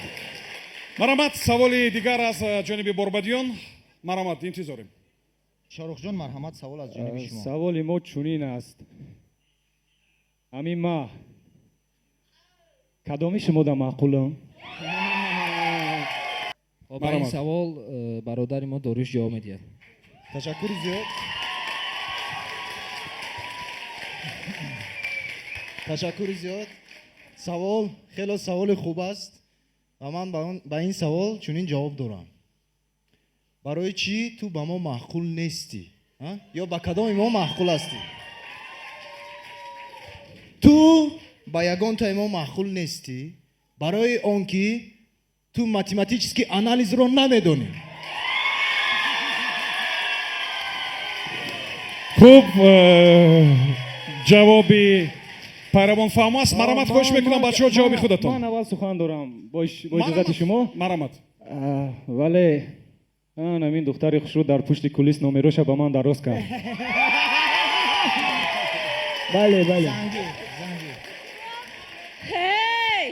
Марҳамат, саволи дигар аз ҷониби Борбадиён. Марҳамат, интизорем. Шоҳрухҷон, марҳамат, савол аз ҷониби шумо. Саволи мо чунин аст: ҳамин ма кадоми шумо да маъқулам? Ба ин савол бародари мо Дориюш ҷавоб медиҳад. Ташаккури зиёд. Ташаккури зиёд. Савол хеле саволи хуб аст ва ман ба ин савол чунин ҷавоб дорам. Барои чӣ ту ба мо маъқул нестӣ? Ё ба кадоми мо маъқул ҳастӣ? Ту ба ягонтаи мо маъқул нестӣ, барои он ки ту математический анализро намедонӣ. Хуб, ҷавоби пайравон фаҳм аст. Марамат, хоҳиш мекунам, бачаҳо, ҷавоби худатон. Ман аввал сухан дорам бо иҷозати шумо. Марамат. Вале ҳамин духтари хушрӯ дар пушти кулис номероша ба ман дароз кард. Бале, бале. Ҳей,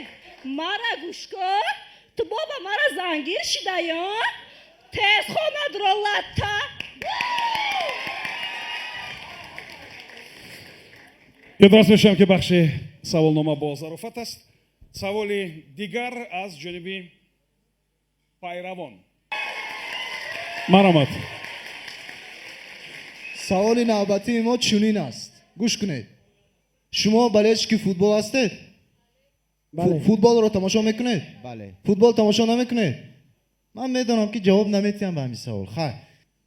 мара гӯш кун, ту боба мара зангир шидаё? Тез хонадро латта. Ёдрас мешавам, ки бахши саволнома бо зарофат аст. Саволи дигар аз ҷониби пайравон. Марамат. Саволи навбатии мо чунин аст. Гӯш кунед. Шумо болельщики футбол ҳастед? Футболро тамошо мекунед? Бале. Футбол тамошо намекунед? Ман медонам, ки ҷавоб наметиҳам ба ҳамин савол. Хайр.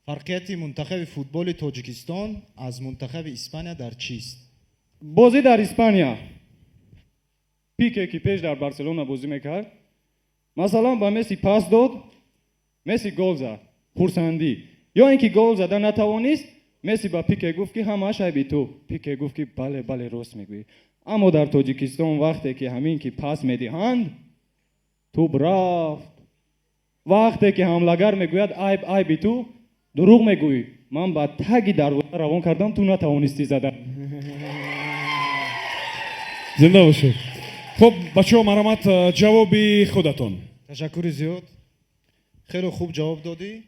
Фарқияти мунтахаби футболи Тоҷикистон аз мунтахаби Испания дар чист? Бозӣ дар Испания. Пике, ки пеш дар Барселона бозӣ мекард, масалан, ба Месси пас дод, Месси гол зад. Хурсандӣ. Ё ин ки гол зада натавонист, Месси ба Пике гуфт, ки ҳамааш айби ту. Пике гуфт, ки бале, бале, рост мегӯӣ. Аммо дар Тоҷикистон вақте ки ҳамин ки пас медиҳанд, тӯб рафт. Вақте ки ҳамлагар мегӯяд айб айби ту, дурӯғ мегӯӣ. Ман ба таги дарвоза равон кардам, ту натавонистӣ зада. Зинда бошед. Хуб, бачаҳо, марамат, ҷавоби худатон. Ташаккури зиёд. Хеле хуб ҷавоб додӣ,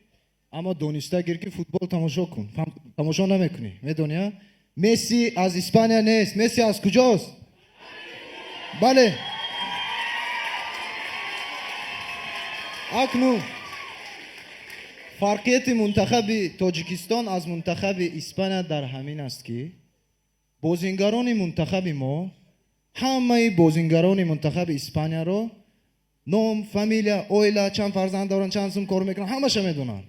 аммо дониста гир, ки футбол тамошо кун. Тамошо намекунӣ. Медонӣ, а? Месси аз Испания нест. Месси аз куҷост? Бале. Акнун фарқияти мунтахаби Тоҷикистон аз мунтахаби Испания дар ҳамин аст, ки бозингарони мунтахаби мо ҳамаи бозингарони мунтахаби Испанияро ном, фамилия, оила, чанд фарзанд доранд, чанд сум кор мекунанд, ҳамаша медонанд.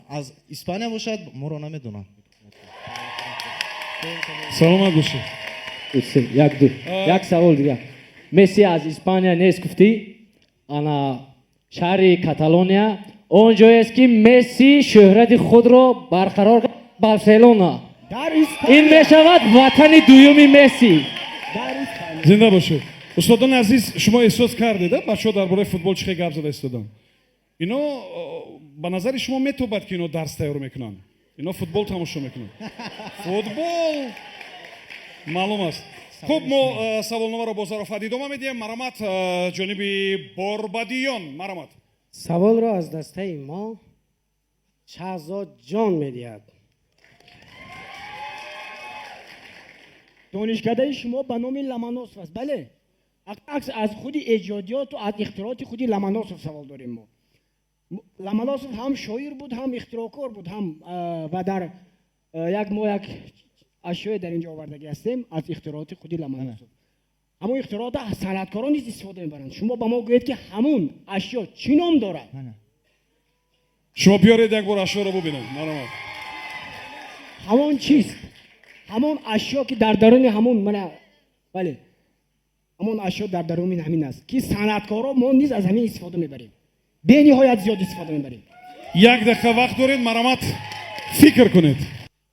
Аз Испания бошад, моро намедонанд. Саломат бошед. Як ду. Як савол дигар. Месси аз Испания нест гуфтӣ? Ана шаҳри Каталония он ҷоест, ки Месси шӯҳрати худро барқарор кард, Барселона. Ин мешавад ватани дуюми Месси. Зинда бошед. Устодони азиз, шумо эҳсос кардед, бачаҳо дар бораи футбол чӣ хел гап зада истоданд? Ино ба назари шумо метобад, ки ино дарс тайёр мекунанд? Ино футбол тамошо мекунанд. Футбол маълум аст. Хуб, мо саволномаро бо зарофат идома медиҳем. Марамат, ҷониби борбадиён. Марамат. Саволро аз дастаи мо Шаҳзодҷон медиҳад. Донишкадаи шумо ба номи Ломоносов аст, бале? Акс аз худи эҷодиёту аз ихтирооти худи Ломоносов савол дорем мо. Ломоносов ҳам шоир буд, ҳам ихтироъкор буд, ҳам ва дар як мо як ашёе дар инҷо овардагӣ ҳастем аз ихтирооти худи Ломоносов. Ҳамон ихтироотро санъаткорон низ истифода мебаранд. Шумо ба мо гӯед, ки ҳамун ашё чӣ ном дорад? Шумо биёред, як бор ашёро бубинем. Марамат. Ҳамон чист? Ҳамон ашё, ки дар даруни ҳамон мана, бале, ҳамон ашё дар даруни ҳамин аст, ки санъаткоро мо низ аз ҳамин истифода мебарем, бениҳоят зиёд истифода мебарем. Як дақиқа вақт доред, марамат, фикр кунед.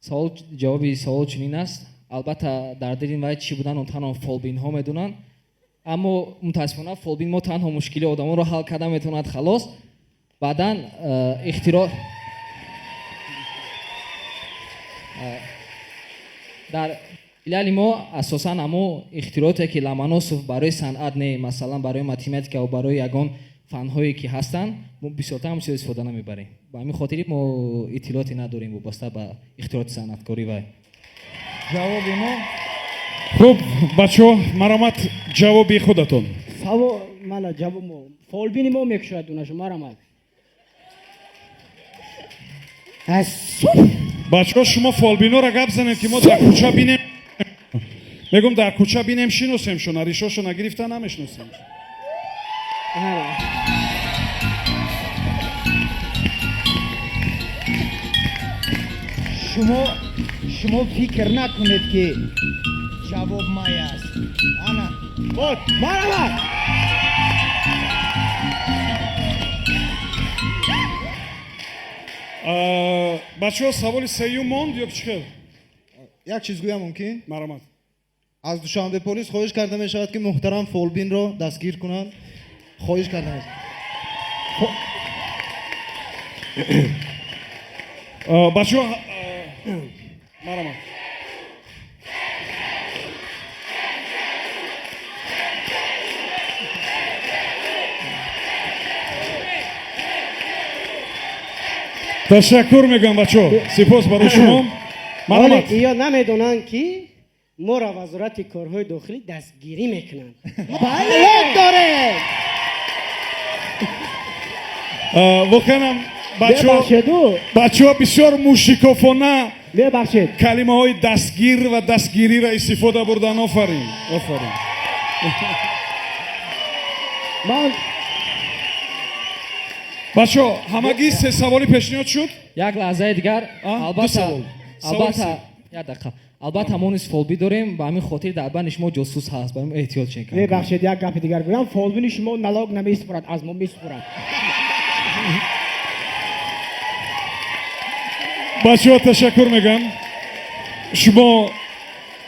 Савол, ҷавоби савол чунин аст. Албатта, дар дили вай чӣ будан, он танҳо фолбинҳо медонанд, аммо мутаассифона фолбин мо танҳо мушкили одамонро ҳал карда метавонад, халос. Баъдан ихтироъ дар филиали мо асосан ҳамо ихтирооте, ки Ломоносов барои санъат не, масалан барои математика ва барои ягон фанҳое ки ҳастанд, мо бисёртар ҳам чиз истифода намебарем. Ба ҳамин хотири мо иттилооте надорем вобаста ба ихтирооти санъаткорӣ вай. Ҷавоби мо. Хуб, бачаҳо, марамат, ҷавоби худатон. Савол мана ҷавоб мо. Фолбини мо мекушояд дунашу, марамат. Бачаҳо, шумо фолбинора гап занед, ки мо дар кӯча бинем. Мегӯм, дар кӯча бинем, шиносемшона, ришошона гирифта намешиносем. Шумо фикр накунед, ки ҷавоб май аст. Ана вот, марҳамат. Бачаҳо, саволи сеюм монд ё чӣ хел? Як чиз гӯям, мумкин? Марҳамат. Аз Душанбе полис хоҳиш карда мешавад, ки муҳтарам фолбинро дастгир кунанд. Хоҳиш карда мешавад. Бачаҳо, марҳамат. Ташаккур мегӯям, бачаҳо, сипос барои шумо. Марҳамат. Ё намедонанд, ки моро Вазорати корҳои дохилӣ дастгирӣ мекунанд. Бале, дорем. Воқеанам, бачаҳо бисёр мушикофона мебахшед, калимаҳои дастгир ва дастгириро истифода бурдан. Офарин, офарин. Ман Бачаҳо, ҳамагӣ се саволи пешниҳод шуд. Як лаҳзаи дигар. Албатта, албатта, як дақиқа. Албатта, мо низ фолбӣ дорем, ба ҳамин хотир дар байни шумо ҷосус ҳаст, ба ҳамин эҳтиёт шед. Мебахшед, як гапи дигар гӯям: фолбини шумо налог намесупорад, аз мо месупорад. Бачаҳо, ташаккур мегӯям. Шумо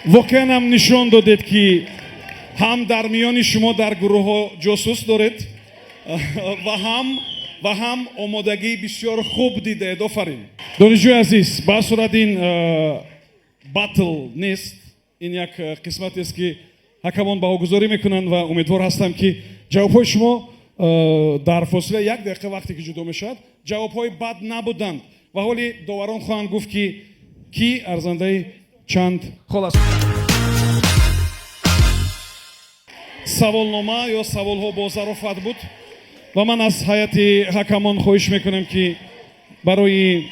воқеан ҳам нишон додед, ки ҳам дар миёни шумо дар гурӯҳҳо ҷосус доред ва ҳам омодагии бисёр хуб дидаед. Офарин, донишҷӯи азиз. Ба сурат ин батл нест, ин як қисматест, ки ҳакамон баҳогузорӣ мекунанд, ва умедвор ҳастам, ки ҷавобҳои шумо дар фосилаи як дақиқа, вақте ки ҷудо мешавад, ҷавобҳои бад набуданд ва ҳоли доварон хоҳанд гуфт, ки кӣ арзандаи чанд хол аст. Саволнома ё саволҳо бо зарофат буд ва ман аз ҳайати ҳакамон хоҳиш мекунам, ки барои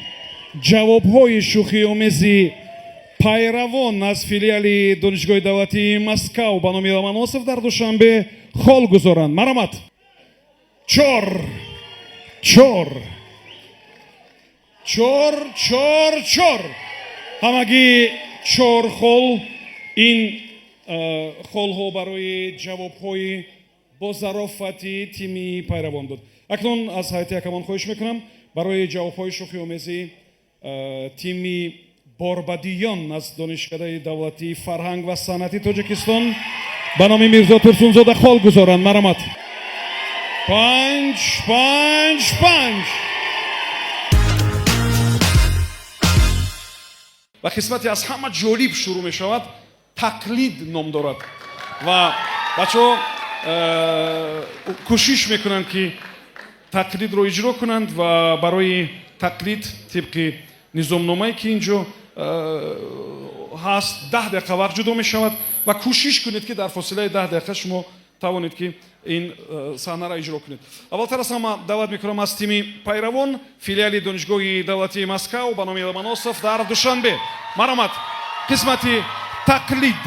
ҷавобҳои шӯхиомези пайравон аз филиали Донишгоҳи давлатии Москав ба номи Ломоносов дар Душанбе хол гузоранд. Марҳамат. Чор, чор, чор, чор, чор, ҳамагӣ чор хол. Ин холҳо барои ҷавобҳои бозарофати тими пайравон буд. Акнун аз ҳайати ҳакамон хоҳиш мекунам, барои ҷавобҳои шӯхиомези тими борбадиён аз Донишкадаи давлатии фарҳанг ва санъати Тоҷикистон ба номи Мирзо Турсунзода хол гузоранд. Марҳамат. Панҷ, панҷ, панҷ. Ва қисмате аз ҳама ҷолиб шурӯъ мешавад, тақлид ном дорад, ва бачаҳо кӯшиш мекунанд, ки тақлидро иҷро кунанд. Ва барои тақлид тибқи низомномае, ки ин ҷо ҳаст, 10 дақиқа вақт ҷудо мешавад ва кӯшиш кунед, ки дар фосилаи 10 дақиқа шумо тавонед, ки ин саҳнаро иҷро кунед. Аввалтар аз ҳама даъват мекунам аз тими пайравон, филиали Донишгоҳи давлатии Москав ба номи Ломоносов дар Душанбе. Марҳамат, қисмати тақлид.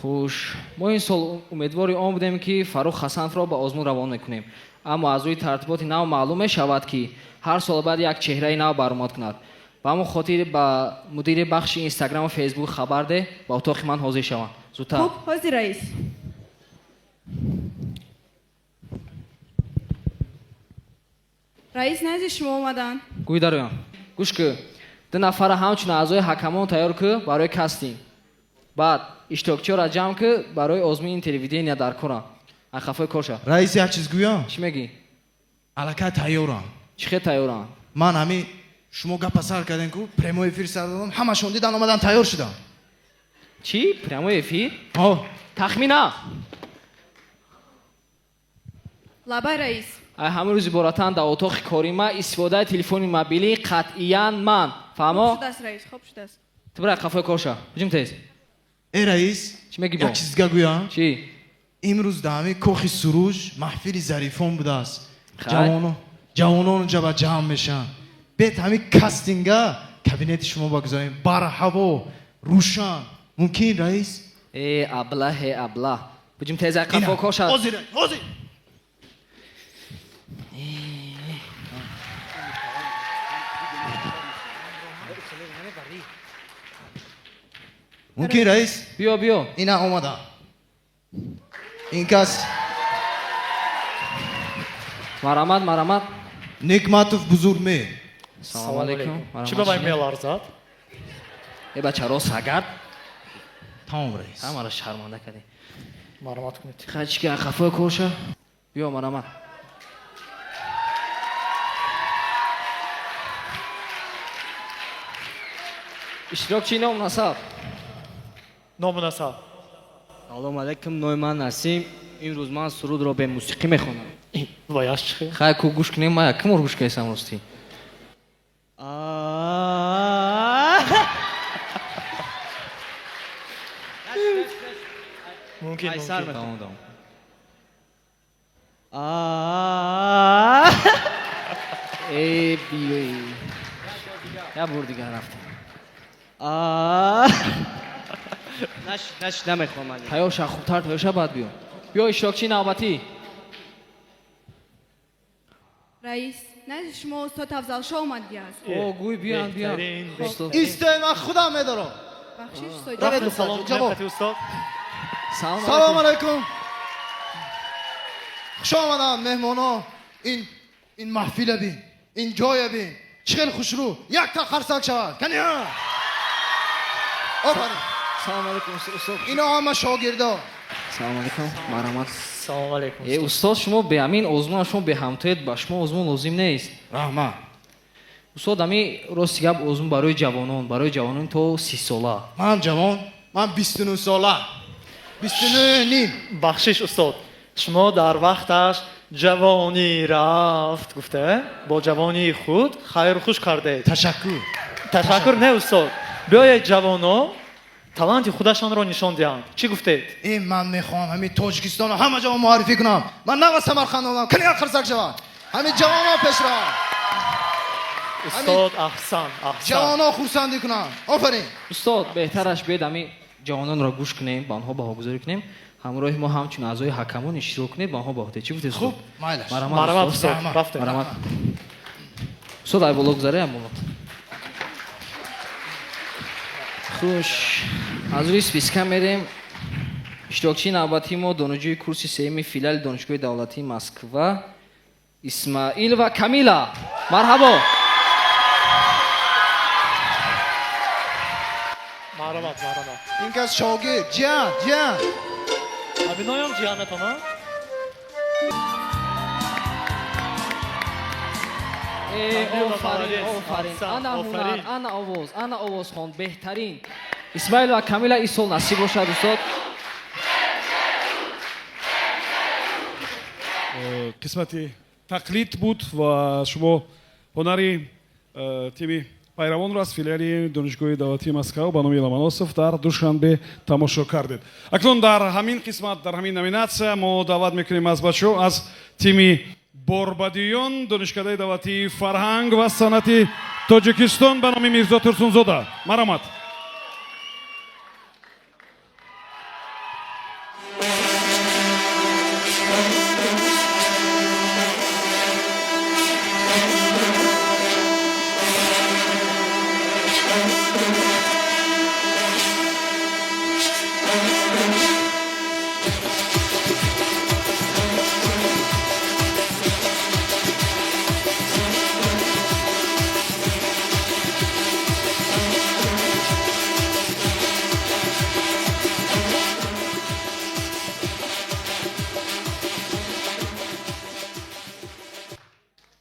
Хуш, мо ин сол умедвори он будем, ки Фаррух Ҳасановро ба озмун равон мекунем, аммо аз рӯи тартиботи нав маълум мешавад, ки ҳар сол бояд як чеҳраи нав баромад кунад. Ба ҳамон хотир ба мудири бахши Инстаграму Фейсбук хабар деҳ, ба утоқи ман ҳозир шаванд зудтар. Хуб, ҳозир, раис. Раис, назди шумо омаданд. Гӯй дароям. Гӯш кӯ, ду нафара ҳамчун аъзои ҳакамон тайёр кӯ барои кастинг, баъд иштирокчиёро ҷамъ кӯ барои озмуни телевидения дар корам ай хафои корша. Раис, як чиз гӯям? Чӣ мегӣ? Аллакай тайёрам. Чӣ хел тайёрам? Ман ҳами шумо гапа сар кардем ку, прямой эфир сар додам, ҳамашон дидан, омадан, тайёр шудам. Чӣ, прямой эфир? Ҳо. Тахмина. Лабай, раис. Ай ҳамин рӯз иборатан дар утоқи кори ма истифодаи телефони мобилӣ қатъиян манъ, фаҳмо? Хуб шудааст, раис, хуб шудааст. Ту бирай қафои корша, ҳуҷум, тез. Э, раис. Чӣ мегӣ бо? Як чиз дига гӯям? Чӣ? Имрӯз дар ҳамин Кохи Суруш маҳфили зарифон будааст. Хай. Ҷавонон ҷаба ҷамъ мешаванд. Бет ҳамин кастинга кабинети шумо багузорем, барҳаво, рӯшан. Мумкин, раис? Э, аблаҳ, э, аблаҳ. Буҷим теза қафо коша. Ҳозир, ҳозир. Мумкин, раис? Биё, биё. Ина омадам. Ин кас Марҳамат, марҳамат. Некматов Бузургмеҳр. Салом алейкум. Чӣ ба вай меларзад? Э, бача, рост сагат. Тамом, раис. Ҳамаро шарманда кардем. Марҳамат кунед. Хай, чӣ ки қафои коша? Биё, марҳамат. Иштирокчи, ном, насаб. Ному насаб. Салом алейкум, номи ман Насим. Имрӯз ман сурудро бе мусиқӣ мехонам. Ваяш чӣ хел? Хай, ку гӯш кунем, ман якум бор гӯш кардам ростӣ. Мумкин, Ай, сар мумкин. Тамом, тамом. Э, биёй. Як бор дигар рафтем. Нашид, нашид, намехоҳам ман. Тайёр ша, хубтар тайёр ша, баъд биё. Биё, иштирокчии навбатӣ. Раис, назди шумо устод Афзалшо омадгиаст. О, гӯй, биён, биён. Беҳтарин. Истой, ман худам медорам. Бахшиш, устод. Равед, устод, Салом ҷавоб. кунед, устод. Салом. Салом алайкум. Хуш омаданд меҳмоно. Ин маҳфила бин, ин ҷоя бин. Чӣ хел хушрӯ. Якта қарсак шавад. Кани ҳа. Офарин. Салом алейкум, устод. Ино ҳама шогирдо. Салом алейкум, марҳамат. Салом алейкум. Э, устод, шумо бе ҳамин озмун, шумо беҳамтоед, ба шумо озмун лозим нест. Раҳмат. Устод, ҳами рости гап, озмун барои ҷавонон, барои ҷавонон то 30 сола. Ман ҷавон, ман 29 сола. 29 ним. Бахшиш, устод. Шумо дар вақташ ҷавонӣ рафт гуфта, бо ҷавонии худ хайру хуш кардед. Ташаккур. Ташаккур не, устод. Биёед ҷавоно таланти худашонро нишон диҳанд. Чӣ гуфтед? Ин ман мехоҳам ҳамин Тоҷикистонро ҳама ҷо муаррифӣ кунам. Ман нава Самарқанд омадам. Кани як қарсак шавад. Ҳамин ҷавоно пешраванд. Устод, аҳсан, аҳсан. Ҷавоно хурсандӣ кунанд. Офарин. Устод, беҳтараш биёед ҳамин ҷавононро гӯш кунем, ба онҳо баҳогузорӣ кунем. Ҳамроҳи мо ҳамчун аъзои ҳакамон иштирок кунед, ба онҳо баҳо диҳед. Чӣ гуфтед, устод? Хуб, майлаш. Марҳамат, Марҳамат, устод. устод. Рафтем. Марҳамат. Устод, ай боло гузаре, ай боло. Хуш. Аз рӯи списка мерем. Иштирокчии навбатии мо донишҷӯи курси сеюми филиали Донишгоҳи давлатии Москва Исмаилова Камила. Марҳабо. Марҳамат, марҳамат. Ин кас шогирд. Ҷиян, ҷиян. Ҳаминоям ҷиянатон, а? Э, Камила, офарин, молодец. офарин. Аҳсан, Ана ҳунар, офарин. ана овоз, ана овозхон, беҳтарин. Исмаилова Камила, ин сол насиб бошад, устод. Қисмати тақлид буд ва шумо ҳунари тими пайравонро аз филиали Донишгоҳи давлатии Москва ба номи Ломоносов дар Душанбе тамошо кардед. Акнун дар ҳамин қисмат, дар ҳамин номинатсия мо даъват мекунем аз бачаҳо аз тими борбадиён Донишкадаи давлатии фарҳанг ва санъати Тоҷикистон ба номи Мирзо Турсунзода. Марҳамат.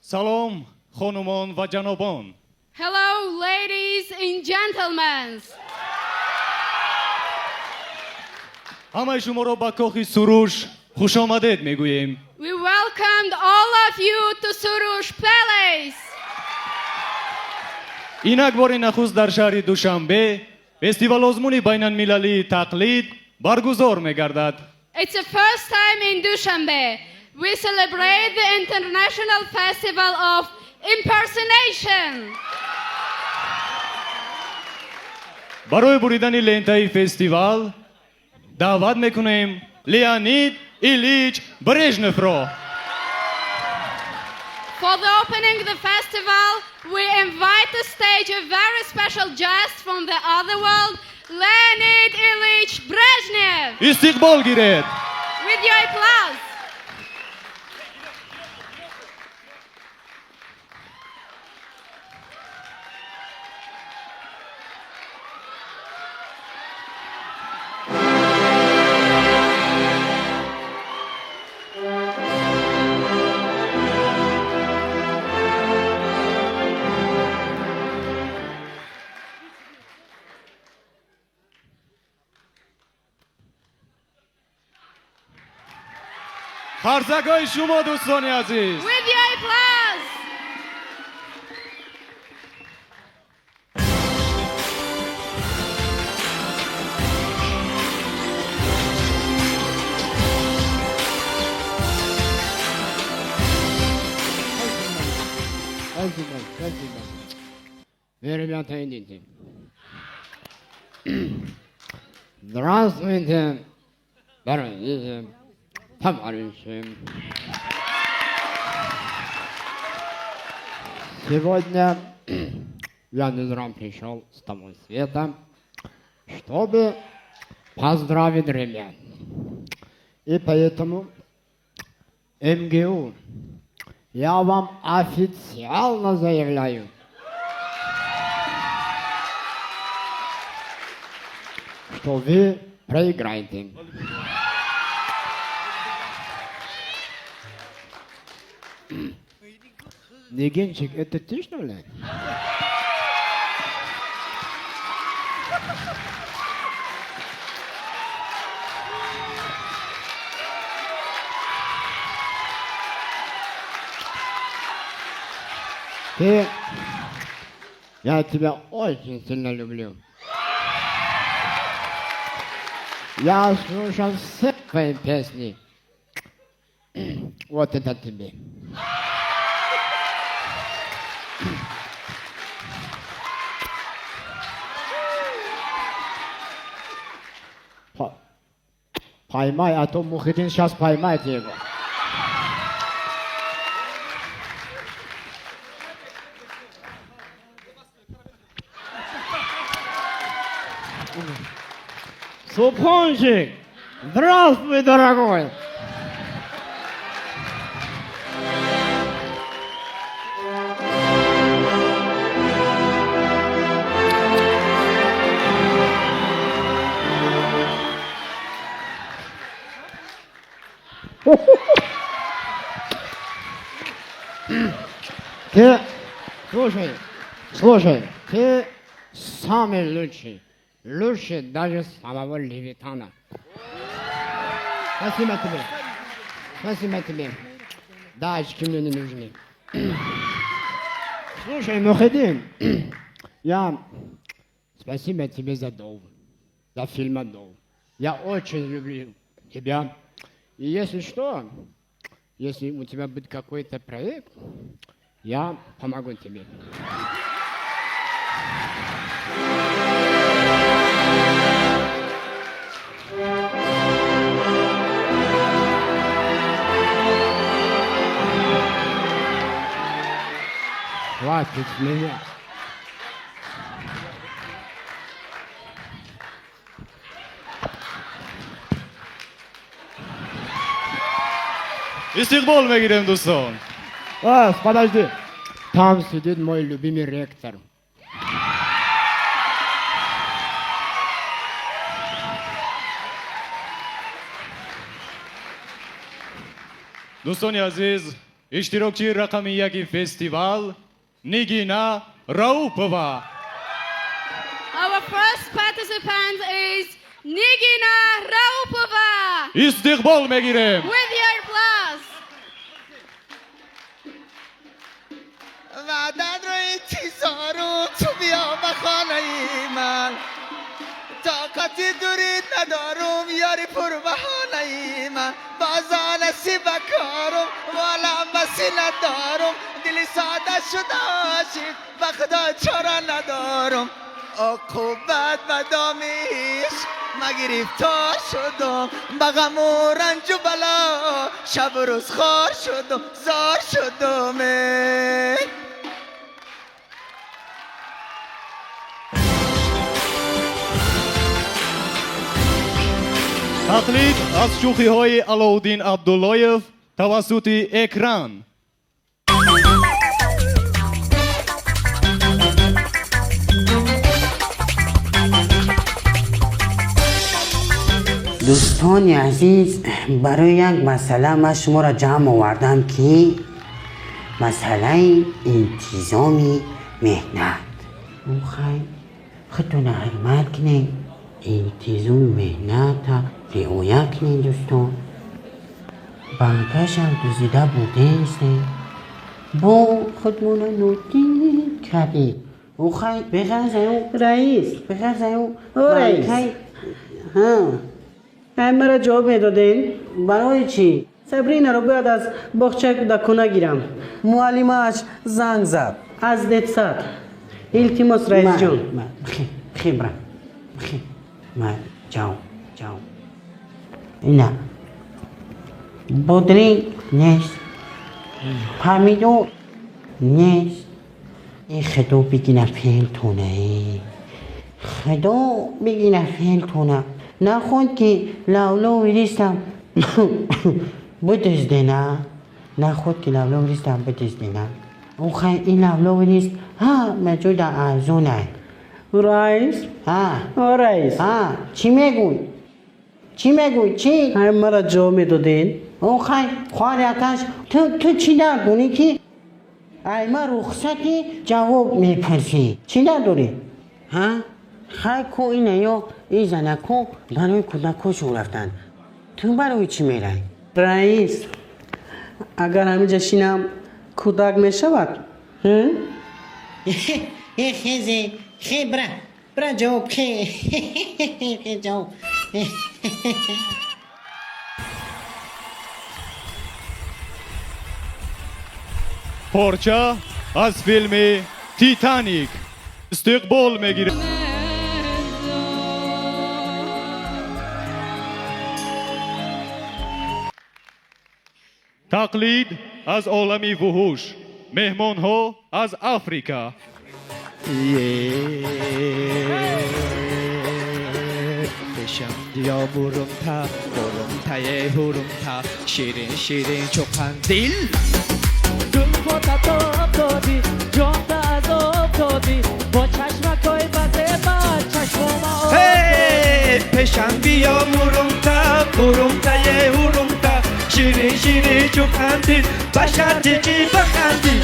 Салом, хонумон ва ҷанобон. Hello, ladies and gentlemen. Ҳамаи шуморо ба кохи Суруш хушомадед мегӯем. We welcomed all of you to Surush Palace. Инак бори нахуст дар шаҳри Душанбе фестивал озмуни байналмилалии тақлид баргузор мегардад. It's the first time in Dushanbe. We celebrate the International Festival of Impersonation. Барои буридани лентаи фестивал даъват мекунем Леонид Ильич Брежневро. For the opening of the festival, we invite to stage a very special guest from the other world, Leonid Ilyich Brezhnev. Истиқбол гиред. With your applause. Қарсакҳои шумо, дӯстони азиз. With your applause. Спасибо, спасибо. Вы, ребята, идите. Здравствуйте, дорогие товарищи. Сегодня я не зря пришел с того света, чтобы поздравить ребят. И поэтому МГУ, я вам официально заявляю, что вы проиграете. Нигинчик, это ты, что ли? Ты... Я тебя очень сильно люблю. Я слушал все твои песни. Вот это тебе. Поймай, а то Мухиддин сейчас поймает его. Супончик! Здравствуй, дорогой! Ты, слушай, слушай, ты самый лучший, лучше даже самого Левитана. Спасибо тебе, спасибо тебе. Да, очки мне не нужны. Слушай, Мухиддин, я... Спасибо тебе за дом, за фильм «Дом». Я очень люблю тебя. И если что, если у тебя будет какой-то проект, я помогу тебе. Хватит меня. Истиқбол мегирем, дӯстон. А, подожди. Там сидит мой любимый ректор. Дӯстони азиз, иштирокчии рақами яки фестивал Нигина Раупова. Our first participant is Nigina Raupova. Истиқбол мегирем. With your applause. وعدت رو انتظارم تو بیا به خانه من، طاقت دوری ندارم یاری پر بهانه من، بازا نصیب کارم والا بسی ندارم، دلی ساده شده عاشق به خدا چاره ندارم. Оқубат ба доми ишқ ма гирифтор шудам, ба ғаму ранҷу бало шабу рӯз хор шудам, зор шудам. Тақлид аз шӯхиҳои Алоуддин Абдуллоев тавассути экран. Дӯстони азиз, барои як масъала ман шуморо ҷамъ овардам, ки масъалаи интизоми меҳнат. Хай, худтона ҳурмат кунед, интизоми меҳната риоя кунед. Дӯстон, банкашам дуздида бурдестем, бо худмона нодид кардед. Хай, беғарзаю раис, беғарзаю раис, ай мара ҷавоб медоден? Барои чӣ? Сабринаро бояд аз боғчаи кӯдакона гирам, муаллимааш занг зад аз детсад. Илтимос, раисҷон. Хебра, ҷавоб, ҷавоб. Ина бодринг нест, помидор нест. Ин худо бигина феълтона, худо бигина феълтона. Нахоҳед ки лавлови ристам бидуздена, нахоҳед ки лавлови ристам бидуздена. Охай, ин лавлови рист ҳама ҷода арзонай. Раис, о раис. Чӣ мегӯй, чӣ мегӯй, чӣ? Ай мара ҷавоб медоден? Охай, хоҳари акаш, ту чӣ дард дорӣ, ки ай ма рухсати ҷавоб мепурсӣ? Чӣ дард дорӣ? Ҳа, хай, ку ина ё ин занако барои кӯдакҳошон рафтанд, ту барои чӣ мерай? Раис, агар ҳаминҷа шинам, кӯдак мешавад? Хезе, хе, бра, бра, ҷавоб, хе, ҷавоб. Порча аз филми Титаник истиқбол мегирад. Тақлид аз олами вуҳуш. Меҳмонҳо аз Африка. Пешам диё, бурумта, бурумтае, ҳурумта, ширин, ширин чу қандил. Зулфота тоб додӣ, ҷонта азоб додӣ, бо чашмакҳои базеба чашмома. Пешам биё, мурумта, бурумтае, ҳурумта, ширин, ширин чу қандил, ба шарте ки бихандӣ.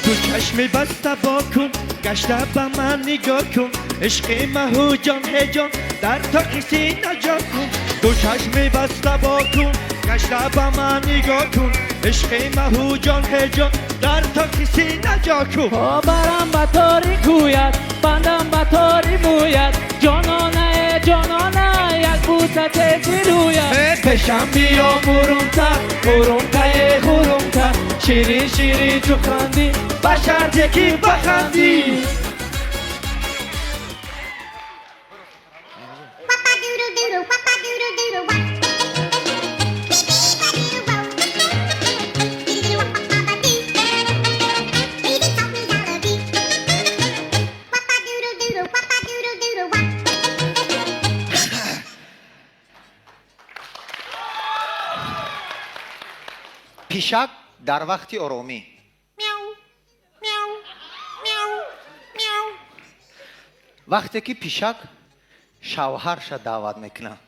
Ту чашми баста бо кун, гашта ба ман нигоҳ кун, ишқи маҳу ҷон ҳеҷон дар тоқи сина ҷо кун. Ту чашми баста бо кун, гашта ба ман нигоҳ кун, ишқи маҳу ҷон ҳеҷон дар тоқи сина ҷо кун. Барам ба тори гӯяд, бандам ба тори мӯяд, ҷононае, ҷонона, як бӯса тези рӯяд. Пешам биё, мурумта, мурумтае, ҳурумта, ширин, ширин чу қандӣ, ба шарте ки бихандӣ. Пишак дар вақти оромӣ. Вақте ки пишак шавҳарша даъват мекунад.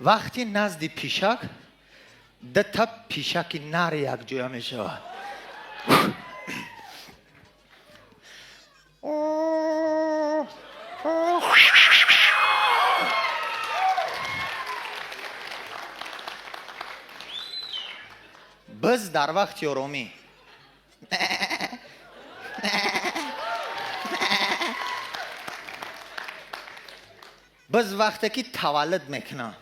Вақти назди пишак дута пишаки нар якҷоя мешавад. Биз дар вақти оромӣ. Биз вақте ки таваллуд мекунам.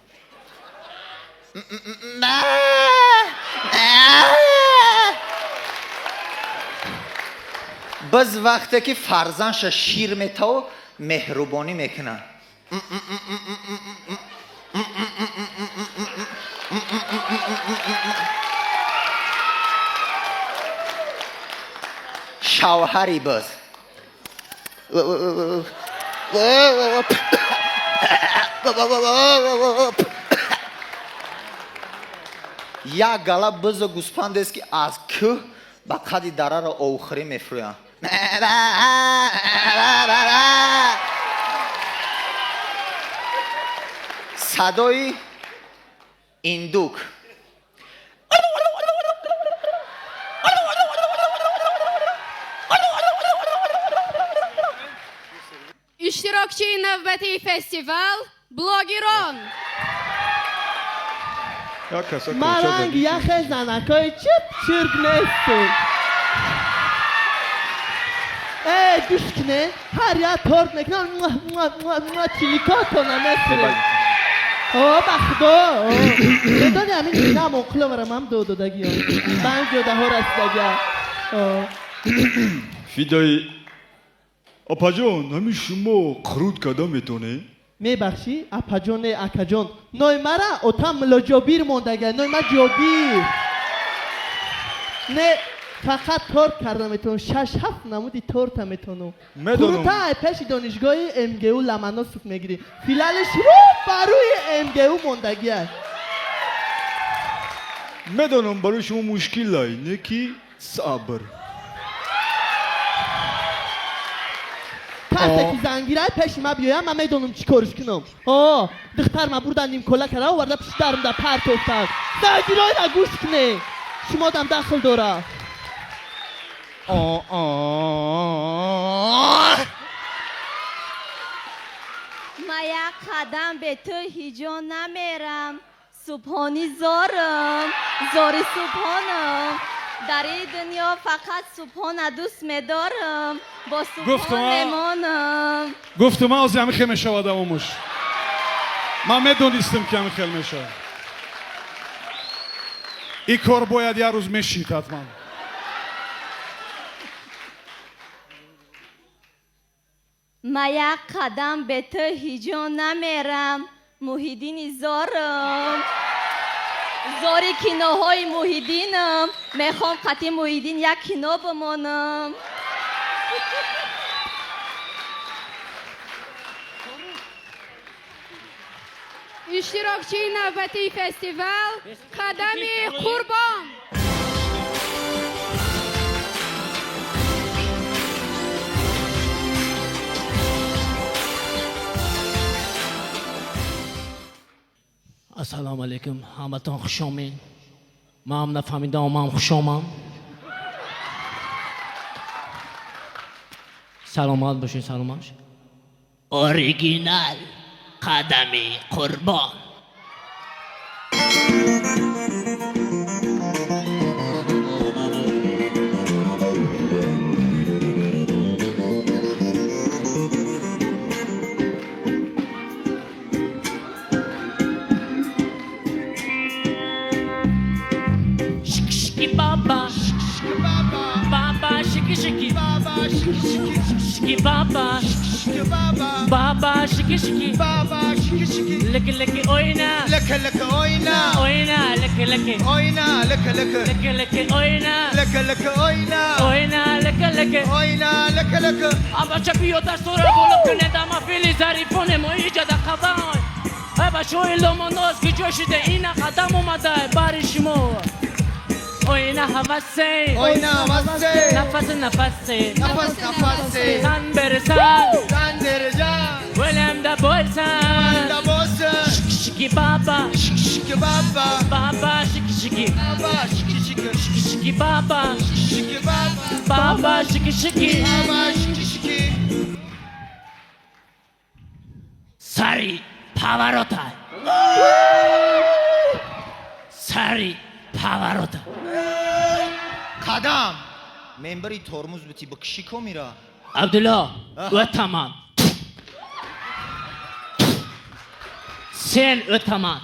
Биз вақте ки фарзандша шир метаву меҳрубонӣ мекунад. Шавҳари биз. Як гала бизу гӯспандест, ки аз кӯҳ ба қади дараро овхӯрӣ мефурӯянд. Садои индук. Иштирокчии навбатии фестивал блогерон. Ман ранги яхе занакои чип чирк нестем. Э, гӯш кне, ҳар як торт мекунам, чиликотона месӯрем. О, ба худо, медони ҳамин инам оқиловарам ҳам дододагиён. Ба ин ҷодаҳо расидагиам. Фидои апаҷон, ҳамин шумо қурут карда метонед? Мебахшӣ, апаҷон, не, акаҷон. Ной мара отам Муллоҷобир мондага, ной ма Ҷобир. Не, фақат торт карда метавонам, 6-7 намуди торта метавонам. Медонам. Қурута ай пеши донишгоҳи МГУ Ломоносов мегирӣ. Филиалиш рӯ ба рӯи МГУ мондагиа. Медонам, барои шумо мушкил ай, не ки сабр. Касе ки зангирай пеши ма биёям, ман медонам чӣ корш кунам. О, духтар ма бурдан нимкола кара оварда пушти дармда партофтан. Зангиройра гӯш куне. Шумодам дахл дора. Ма як қадам бе ту ҳиҷо намерам. Субҳони зорам, зори субҳонам. Дар ин дунё фақат субҳона дӯст медорам. Бо субҳон мемонам. Гуфтум, ози ҳамин хел мешавад давомуш. Ман медонистам, ки ҳамин хел мешавад. Ин кор бояд як рӯз мешид ҳатман. Ма як қадам бе ту ҳиҷо намерам. Муҳиддини зорам. Зори киноҳои Муҳиддинам. Мехоҳам қатъи Муҳиддин як кино бимонам. Иштирокчии навбатии фестивал Қадами Қурбон. Ассалому алайкум, ҳаматон хуш омед. Ман ҳам нафаҳмидам, ман хуш омам. Саломат бошед, саломат бошед. Оригинал Қадами Қурбон. Baba, baba, shiki shiki, baba, shiki shiki, shiki baba, shiki baba, baba, shiki shiki, baba, shiki shiki, leke leke oina, leke leke oina, oina, leke leke, oina, leke leke, leke leke oina, leke leke oina, oina, leke leke, oina, leke leke. Aba chapiyo dastora bolo kune dama fili zarifone moija da qavan. Aba shoy lomonos ki joshide ina qadam omada bari shimo. Oyna havası, oyna havası, nafas nafası, nafas nafası, san bersan, san bercan, Ölemde bolsan, ölemde bolsan, şiki şiki baba, şiki şiki baba, baba şiki şiki, baba şiki şiki, şiki şiki baba, şiki şiki baba, baba şiki şiki, baba şiki şiki. Sari Pavarotti, Sari Поворота. Қадам. Мембари тормоз бити ба киши комира. Абдулло, o'taman. Sen o'taman.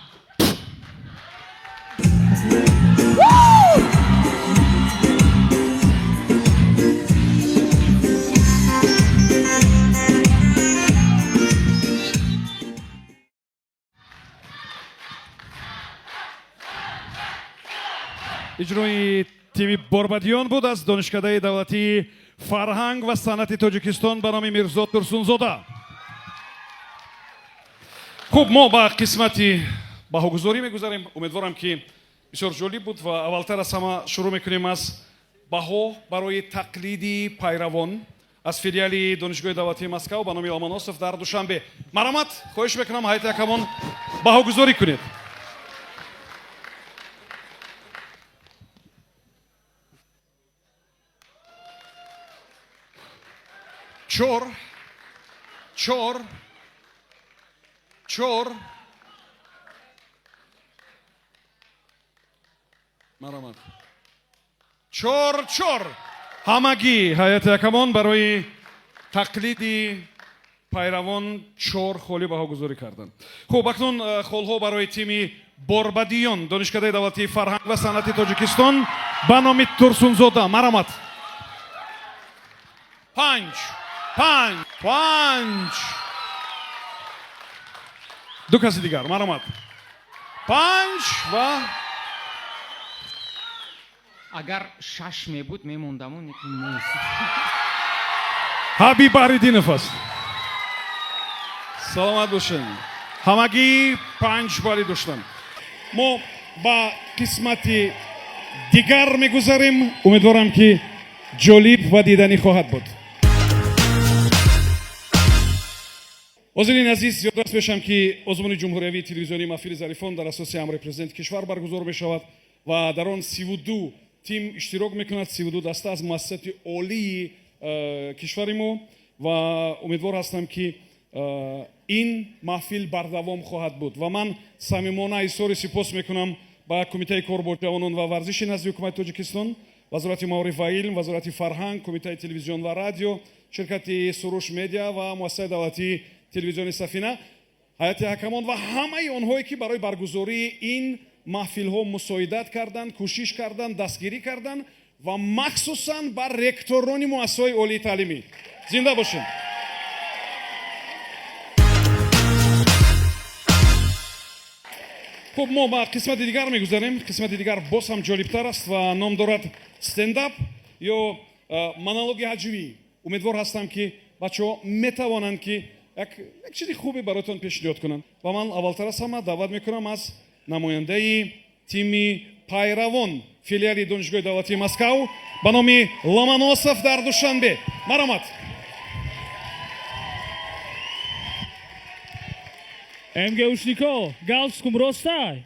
Иҷрои тими Борбадиён буд аз Донишкадаи давлатии фарҳанг ва санъати Тоҷикистон ба номи Мирзо Турсунзода. Хуб, мо ба қисмати баҳогузорӣ мегузарем. Умедворам, ки бисёр ҷолиб буд ва аввалтар аз ҳама шурӯъ мекунем аз баҳо барои тақлиди Пайравон аз филиали Донишгоҳи давлатии Москав ба номи Ломоносов дар Душанбе. Марҳамат, хоҳиш мекунам, ҳайати ҳакамон, баҳогузорӣ кунед. Чор, чор, чор. Марҳамат, чор, чор. Ҳамагӣ ҳайати ҳакамон барои тақлиди Пайравон чор холи баҳогузорӣ карданд. Хуб, акнун холҳо барои тими Борбадиён, Донишкадаи давлатии фарҳанг ва санъати Тоҷикистон ба номи Турсунзода. Марҳамат. Панҷ, панҷ, панҷ. Ду каси дигар, марҳамат. Панҷ ва Агар шаш мебуд, мемондаму, лекин нест. Ҳабиб Баҳриддинов аст. Саломат бошед. Ҳамагӣ панҷ балли доштанд. Мо ба қисмати дигар мегузарем. Умедворам, ки ҷолиб ва диданӣ хоҳад буд. Ҳозирини азиз, ёдрас мешавам, ки озмуни ҷумҳуриявии телевизионии маҳфили зарифон дар асоси амри президенти кишвар баргузор мешавад ва дар он 32 тим иштирок мекунад, 32 даста аз муассисати олии кишвари мо. Ва умедвор ҳастам, ки ин маҳфил бардавом хоҳад буд. Ва ман самимона изҳори сипос мекунам ба Кумитаи кор бо ҷавонон ва варзиши назди ҳукумати Тоҷикистон, Вазорати маориф ва илм, Вазорати фарҳанг, Кумитаи телевизион ва радио, ширкати Суруш Медиа ва муассисаи давлатии телевизиони Сафина, ҳайати ҳакамон ва ҳамаи онҳое, ки барои баргузории ин маҳфилҳо мусоидат карданд, кӯшиш карданд, дастгирӣ карданд, ва махсусан ба ректорони муассисаҳои олии таълимӣ. Зинда бошед. Хуб, мо ба қисмати дигар мегузарем. Қисмати дигар боз ҳам ҷолибтар аст ва ном дорад стендап ё монологи ҳаҷвӣ. Умедвор ҳастам, ки бачаҳо метавонанд, ки як чизи хубе бароятон пешниҳод кунанд. Ва ман аввалтар аз ҳама даъват мекунам аз намояндаи тими Пайравон, филиали Донишгоҳи давлатии Москав ба номи Ломоносов дар Душанбе. Марҳамат. МГУшнико, галстукум ростай?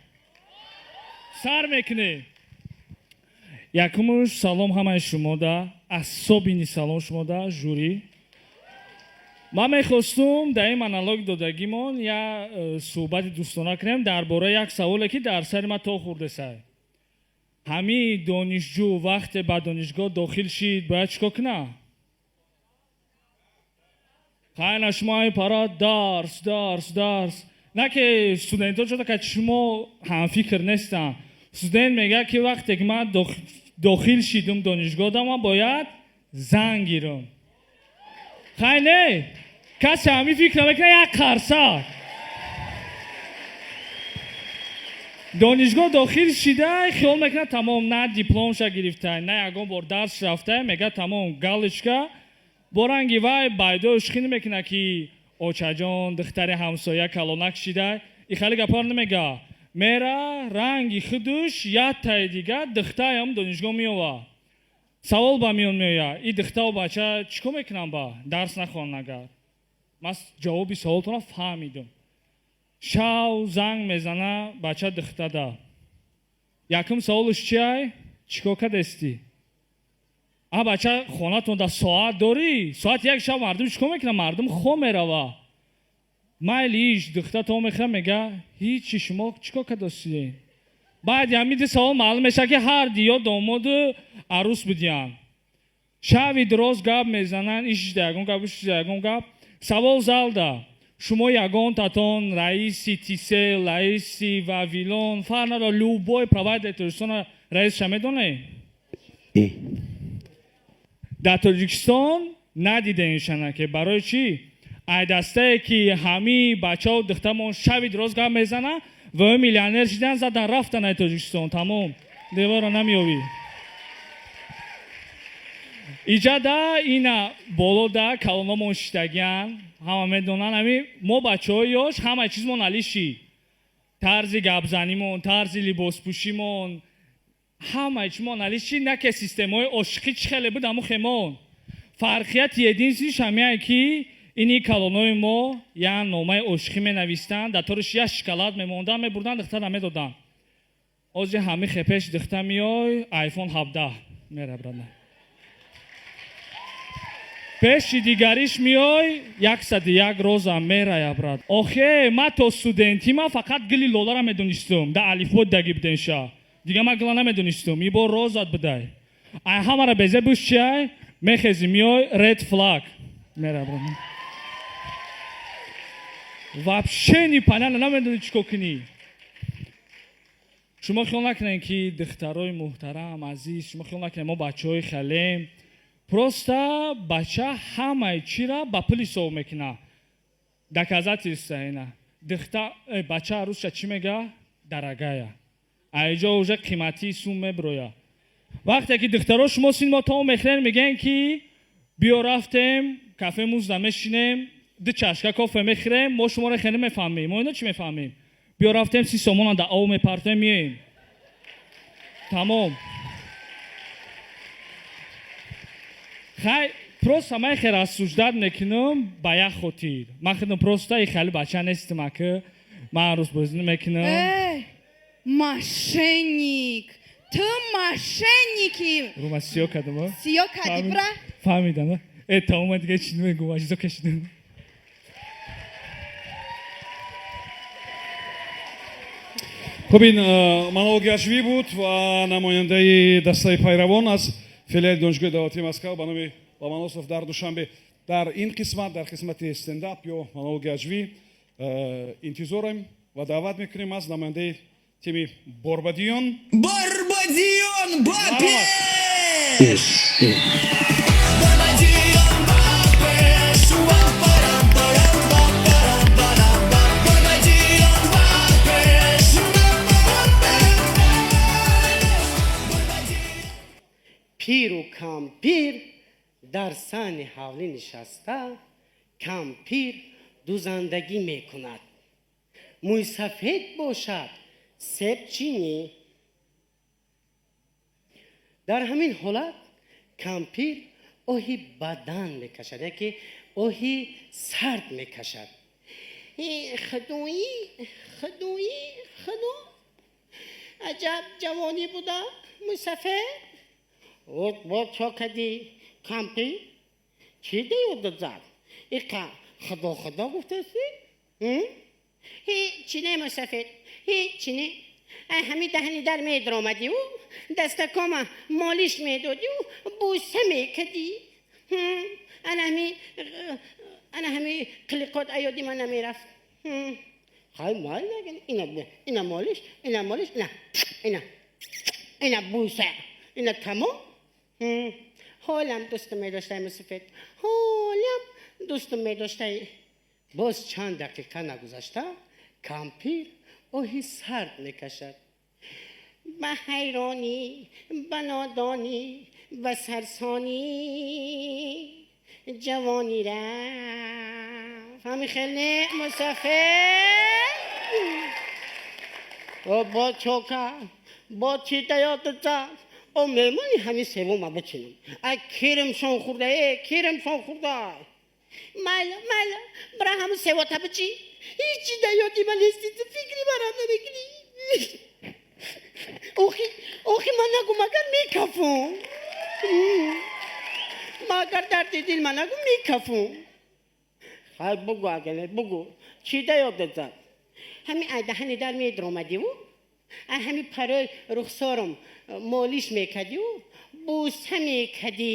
Сар мекунем. Якумуш, салом ҳамаи шумода, асобини салом шумода, жюри. Ман мехостум дар ин монолог додагимон я суҳбати дӯстона кунем дар бораи як саволе, ки дар сари ман то хӯрдесай. Ҳамин донишҷӯ вақте ба донишгоҳ дохил шид, бояд чӣ кор кунад? Хайна, шумо ҳамин пара дарс, дарс, дарс. На ки студентҳо чо ка шумо ҳамфикр нестанд. Студент мегӯяд, ки вақте ки ман дохил шидум донишгоҳда, ман бояд зан гирам. Хай не, касе ҳамин фикр намекунад, як қарсак. Донишгоҳ дохил шида, хиёл мекунад тамом, на дипломша гирифта, на ягон бор дарс рафта, мегӯяд тамом, галочка. Бо ранги вай байдо ишқӣ намекунад, ки очаҷон, духтари ҳамсоя калонак шида, и хеле гапҳоро намега. Мера ранги худуш яктаи дигар духтаям донишгоҳ меова. Савол ба миён меояд: и духтаву бача чӣ кор мекунанд ба дарс нахонанд агар? Ман ҷавоби саволтонро фаҳмидум. Шав занг мезана бача духтада. Якум саволаш чиай? Чӣ кор кардастӣ? А бача, хонатон да соат дорӣ? Соати 1 шаб мардум чӣ кор мекунад? Мардум хоб мерава. Майли, иш духта то мехӯра, мега: ҳичи, шумо чӣ кор кардастӣ? Баъди ҳамин ду савол маълум мешавад, ки ҳар диё домоду арӯс будиянд. Шави дуроз гап мезананд, ишида ягон гап, ишида ягон гап. Савол залда: шумо ягонтатон раиси Тисел, раиси Вавилон, фарқ надорад, любой провайдер Тоҷикистона раисша медонед? Дар Тоҷикистон надидаем шанаке. Барои чӣ? Ай дастае ки ҳамаи бачаҳо духтамон шави дуроз гап мезананд, ва ӯ миллионер шидан, задан рафтан ай Тоҷикистон, тамом, девора намеёвӣ. Иҷада ина болода калономон шиштагиян, ҳама медонанд, ҳами мо бачаҳои ёш ҳамаи чизмон алиши. Тарзи гапзанимон, тарзи либоспӯшимон, ҳамаи чизмон алиши, на ки системаҳои ошиқӣ чӣ хеле буд, ҳамун хемон. Фарқияти единственныйш ҳамяе ки ини калонои мо як номаи ошиқӣ менавистанд, дар ториш як шоколад мемонданд, мебурданд, духтара медоданд. Ози ҳами хепеш духта миёй, iPhone 17 мерабрада. Пеши дигариш миёй, 101 роза мерая, брат. Охе, ма то студентӣ ма фақат гили лолара медонистум, да алифбо даги буденша. Дига ма гила намедонистум, ибо розат будай. Ай ҳамара безе буш чиай, мехези миёй, red flag мерабрада. Вообще непонятно, намедонӣ чӣ кор кунӣ. Шумо хиёл накунед, ки духтарои муҳтарам, азиз, шумо хиёл накунед, мо бачаҳои халем. Просто бача ҳамаи чира ба пул ҳисоб мекунад. Доказательство ина. Духта, бача арӯсша чӣ мега? Дорогая. Айҷо уже қиматии сум меброя. Вақте ки духтаро шумо син мо таом мехӯрем, мегӯянд ки биё рафтем, кафе музда мешинем, ду чашка кофе мехӯрем, мо шуморо хеле мефаҳмем. Мо ино чӣ мефаҳмем? Биё рафтем, 30 сомона да ов мепартоем, миёем. Тамом. Хай, просто ман хеле рассуждать мекунам ба як хотир. Ман худам просто и хеле бача нестам, аки ман рӯз бозӣ мекунам. Эй, мошенник! Ту мошенники! Рума сиё кардам, а? Сиё кардӣ, бра? Фаҳмидам, а? Э, тамом, ман дига чӣ намегӯм, ажизо кашидам. Хуб, ин монологи ҳаҷвӣ буд ва намояндаи дастаи пайравон аз филиали Донишгоҳи давлатии Москва ба номи Ломоносов дар Душанбе. Дар ин қисмат, дар қисмати стендап ё монологи ҳаҷвӣ, интизорем ва даъват мекунем аз намояндаи тими Борбадиён. Борбадиён ба Марҳамат. пеш! Борбадиён ба пеш! Ва-парам-парам-ва-парам-парам-ба. Борбадиён ба пеш! Пиру кампир дар саҳни ҳавлӣ нишаста, кампир дузандагӣ мекунад. Мӯйсафед бошад, себчинӣ. Дар ҳамин ҳолат кампир оҳи бадан мекашад, яке оҳи сард мекашад. Худоӣ, худоӣ, худо, аҷаб ҷавонӣ буда, мӯйсафед. Бо чо кардӣ, кампир? Чӣ деёдат зад? Иқа худо худо гуфтасӣ? Ҳечи не, мӯйсафед, ҳечи не. Ай ҳами даҳани дар медаромадиу дастакома молиш медодиу бӯса мекардӣ. Ана ҳами қилиқот аёди ман намерафт. Хай, мол нагин, ина ина молиш, ина молиш, ина ина ина бӯса, ина тамом. Ҳолам дӯстам медоштай, мӯсафед, ҳолам дӯстам медоштай. Боз чанд дақиқа нагузашта кампир оҳи сард мекашад. Ба ҳайронӣ, ба нодонӣ, ба сарсонӣ ҷавонӣ рафт. Ҳами хеле, мусафед? О, бо чока, бо чӣ даёдат зад? О, мемони ҳами севума бичинам. Ай киримшон хӯрда, э киримшон хӯрда. Майла, майла, бира ҳамн севота бичи. Ҳечи даёди ман нести, ту фикри марам намекунӣ. Охи, охи, ман нагу, магар мекафум. Магар дарди дил ман нагу, мекафум. Хай, бугу, агане бугу, чӣ даёдат зад? Ҳами ай даҳани дар медаромадиву Ай ҳами парои рухсорам молиш мекардию бӯса мекардӣ.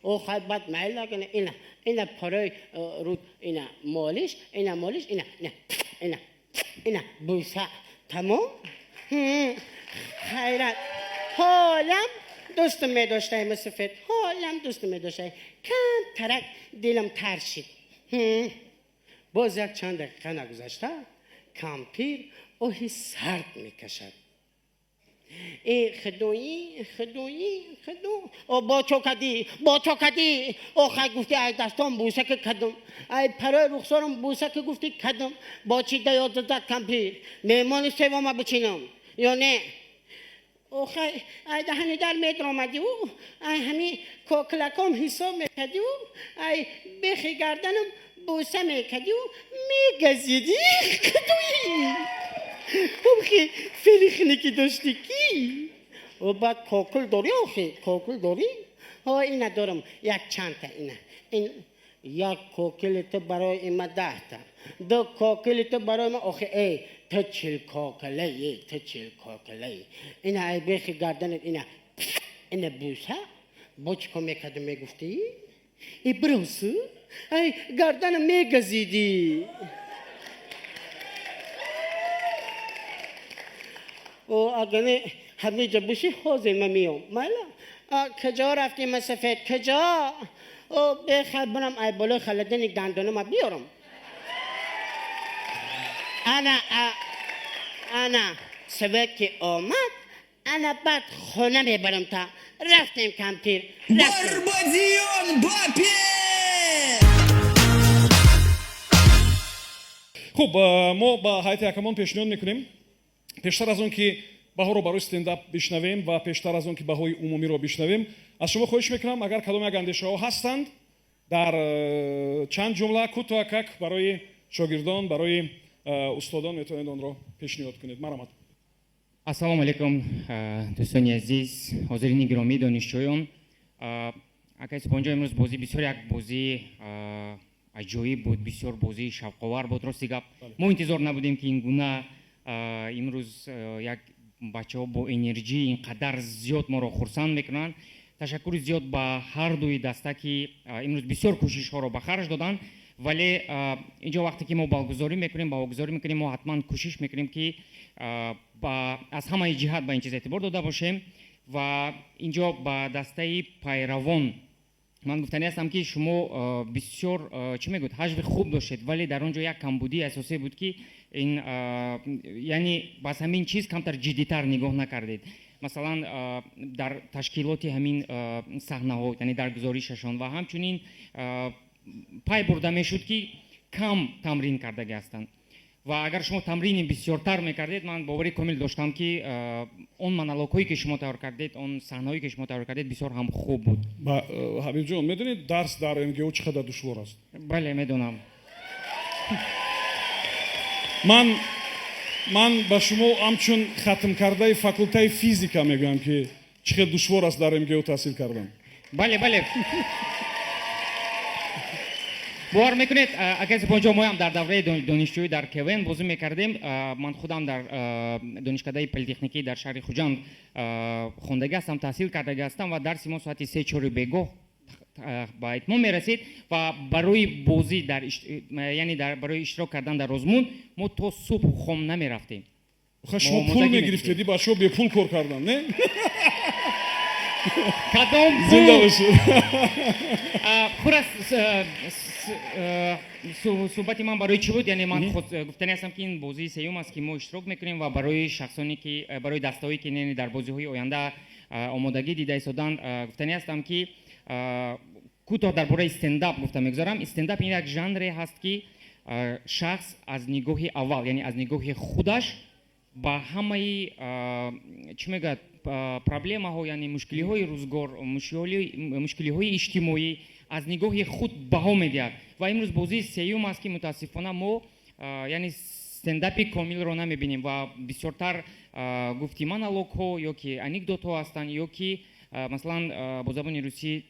Охай, баъд майла, ина, ина парои руд, ина молиш, ина молиш, ина, ина, ина, ина бӯса, тамом. Хайрат, ҳолам дӯстум медоштаи, мусафед, ҳолам дӯстум медоштаи. Кам тарак дилам тар шид. Боз як чанд дақиқа нагузашта, кампир оҳи сард мекашад: э худоӣ, худоӣ, худо, о, бо чо кадӣ, бо чо кадӣ? Охай, гуфти, ай дастом бӯса ки кадум, ай парои рухсорам бӯса ки гуфти кадум, бо чӣ да ёд зад? Кампир, меҳмони севома бичинам ё не? Охай, ай даҳани дар медромадиу, ай ҳами кокилаком ҳисоб мекардиу, ай бехи гарданам бӯса мекардиу мегазидӣ. Худоӣ, охи, фели хиники доштӣ ки? О, баъд кокил дорӣ? Охи, кокил дорӣ? Ҳо, ина дорам, як чандта. Ина, ин як кокили ту барои има 10-та, ду кокили ту барои ма, охи, эй, ту 40 кокилаи, ту 40 кокилаи. Ина, ай бехи гарданат ина, ина бӯса. Бо чӣ кор мекарду мегуфтӣ? И биросу, ай гарданам мегазидӣ. О, агане ҳамиҷа буши, ҳозир ма миём, майла. Куҷо рафтӣ, масафед, куҷо? О, бехай, бирам ай болои халадини дандонама биёрам. Ана, ана свет ки омад, ана баъд хона мебарам та. Рафтем, кампир, рафтем. Барбадион Бапе! Хуб, мо ба ҳайати ҳакамон пешниҳод мекунем, пештар аз он ки баҳоро барои стендап бишнавем ва пештар аз он ки баҳои умумиро бишнавем, аз шумо хоҳиш мекунам, агар кадом як андешаҳо ҳастанд, дар чанд ҷумла кӯтоҳакак барои шогирдон, барои устодон метавонед онро пешниҳод кунед. Марҳамат. Ассалому алайкум, дӯстони азиз, ҳозирини гиромӣ, донишҷӯён. Акай Субҳонҷон, имрӯз бозӣ бисёр як бозии аҷоиб буд, бисёр бозии шавқовар буд. Рости гап, мо интизор набудем, ки ин гуна имрӯз як бачаҳо бо энерҷии ин қадар зиёд моро хурсанд мекунанд. Ташаккури зиёд ба ҳар дуи даста, ки имрӯз бисёр кӯшишҳоро ба харҷ доданд, вале инҷо вақте ки мо балгузорӣ мекунем, баҳогузорӣ мекунем, мо ҳатман кӯшиш мекунем, ки аз ҳамаи ҷиҳат ба ин чиз эътибор дода бошем. Ва инҷо ба дастаи пайравон ман гуфтанӣ ҳастам, ки шумо бисёр, чӣ мегӯяд, ҳаҷви хуб доштед, вале дар он ҷо як камбудии асосие буд, ки ин, яъне бас ҳамин чиз камтар ҷиддитар нигоҳ накардед. Масалан, дар ташкилоти ҳамин саҳнаҳо, яъне дар гузоришашон, ва ҳамчунин пай бурда мешуд, ки кам тамрин кардагӣ ҳастанд. Ва агар шумо тамрини бисёртар мекардед, ман боварӣ комил доштам, ки он монологҳое, ки шумо тайёр кардед, он саҳнаҳое, ки шумо тайёр кардед, бисёр ҳам хуб буд. Ҳабибҷон, медонед, дарс дар МГУ чӣ қадар душвор аст? Бале, медонам. Ман ба шумо ҳамчун хатмкардаи факултаи физика мегӯям, ки чӣ қадр душвор аст дар МГУ таҳсил кардан. Бале, бале, бовар мекунед, акай Субҳонҷон, моям дар давраи донишҷӯӣ дар КВН бозӣ мекардем. Ман худам дар донишкадаи политехникӣ дар шаҳри Хуҷанд хондагӣ ҳастам, таҳсил кардагӣ ҳастам, ва дарси мо соати 3-4 бегоҳ ба итмом мерасид, ва барои бозӣ дар, яъне барои иштирок кардан дар озмун мо то субҳ хом намерафтем. Шумо пул мегирифтед, бачаҳо бепул кор кардан, не? Кадом? Зинда бошед. Хурас, суҳбати ман барои чӣ буд? Яъне ман гуфтанӣ ҳастам, ки ин бозии сеюм аст, ки мо иштирок мекунем, ва барои шахсоне ки, барои дастаҳое, ки дар бозиҳои оянда омодагӣ дида истоданд, гуфтанӣ ҳастам, ки кӯтоҳ дар бораи стендап гуфта мегузарам. Стендап ин як жанре ҳаст, ки шахс аз нигоҳи аввал, яъне аз нигоҳи худаш, ба ҳамаи, чӣ мегӯяд, проблемаҳо, яъне мушкилиҳои рӯзгор, мушкилиҳои иҷтимоӣ аз нигоҳи худ баҳо медиҳад. Ва имрӯз бозии сеюм аст, ки мутаассифона мо, яъне стендапи комилро намебинем ва бисёртар гуфти монологҳо ё ки анекдотҳо ҳастанд, ё ки Масалан, бо забони русӣ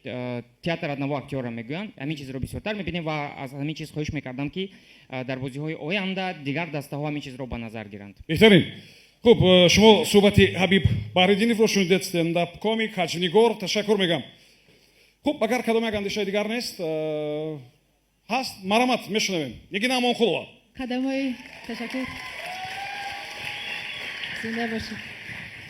театр одного актёра мегӯянд. Ҳамин чизро бисёртар мебинем ва аз ҳамин чиз хоҳиш мекардам, ки дар бозиҳои оянда дигар дастаҳо ҳамин чизро ба назар гиранд. Беҳтарин. Хуб, шумо суҳбати Ҳабиб Баҳриддиновро шунидед, стендап комик, ҳаҷвнигор. Ташаккур мегӯям. Хуб, агар кадом як андешаи дигар нест, ҳаст, марамат, мешунавем. Нигина Амонқулова. Қадамҳои ташаккур, зинда бошед.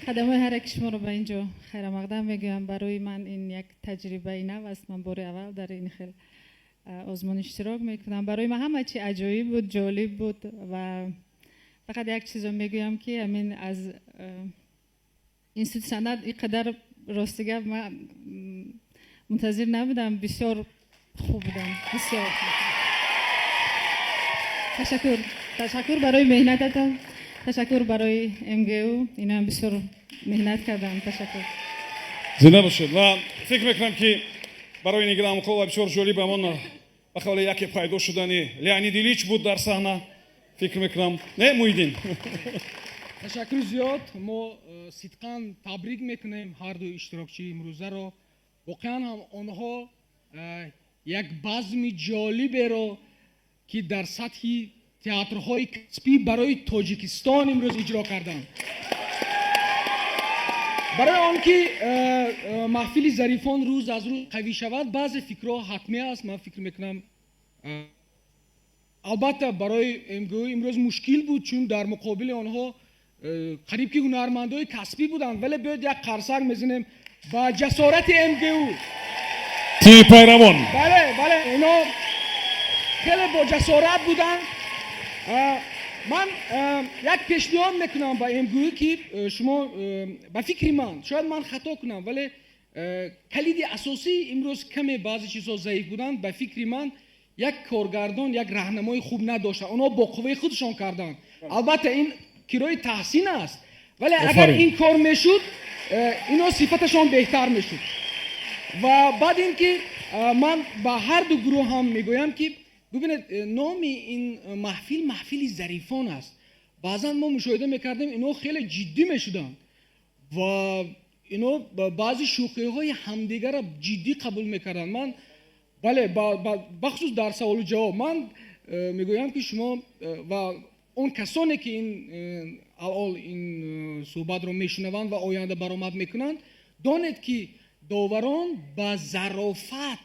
Қадамҳои ҳар яки шуморо ба ин ҷо хайрамақдам мегӯям. Барои ман ин як таҷрибаи нав аст. Ман бори аввал дар ин хел озмун иштирок мекунам. Барои ман ҳама чи аҷоиб буд, ҷолиб буд ва фақат як чизо мегӯям, ки ҳамин аз институти санъат ин қадар, рости гап, ман мунтазир набудам. Бисёр хуб будам, бисёр ташаккур. Ташаккур барои меҳнататон, ташаккур барои МГУ, инам бисёр меҳнат кардам. Ташаккур. Зинда бошед. Ва фикр мекунам, ки барои Нигина Амонқулова бисёр ҷолиб ҳамон, ба қавле, яке пайдо шудани Леонид Ильич буд дар саҳна, фикр мекунам. Не, Муҳиддин? Ташаккури зиёд. Мо сидқан табрик мекунем ҳарду иштирокчии имрӯзаро. Воқеан ҳам онҳо як базми ҷолиберо, ки дар сатҳи театрҳои касбӣ барои Тоҷикистон имрӯз иҷро карданд. Барои он ки маҳфили Зарифон рӯз аз рӯз қавӣ шавад, баъзе фикрҳо ҳатмӣ аст. Ман фикр мекунам, албатта, барои МГУ имрӯз мушкил буд, чун дар муқобили онҳо қариб ки ҳунармандои касбӣ буданд, вале биёед як қарсак мезанем ба ҷасорати МГУ. Тими пайравон. Бале, ино хеле бо ҷасорат буданд. Ман як пешниҳод мекунам ба МГУ, ки шумо, ба фикри ман, шояд ман хато кунам, вале калиди асосии имрӯз каме баъзе чизҳо заиф буданд. Ба фикри ман, як коргардон, як раҳнамои хуб надоштанд. Онҳо бо қувваи худшон карданд. Албатта, ин кирои таҳсин аст, вале агар ин кор мешуд, ино сифаташон беҳтар мешуд. Ва баъд ин ки ман ба ҳарду гурӯҳ ҳам мегӯям, ки бубинед, номи ин маҳфил маҳфили Зарифон аст. Баъзан мо мушоҳида мекардем, ино хеле ҷиддӣ мешуданд ва ино баъзе шӯхиҳои ҳамдигарро ҷиддӣ қабул мекарданд. Ман, бале, бахусус дар саволу ҷавоб ман мегӯям, ки шумо ва он касоне, ки ин алъол ин суҳбатро мешунаванд ва оянда баромад мекунанд, донед, ки доварон ба зарофат,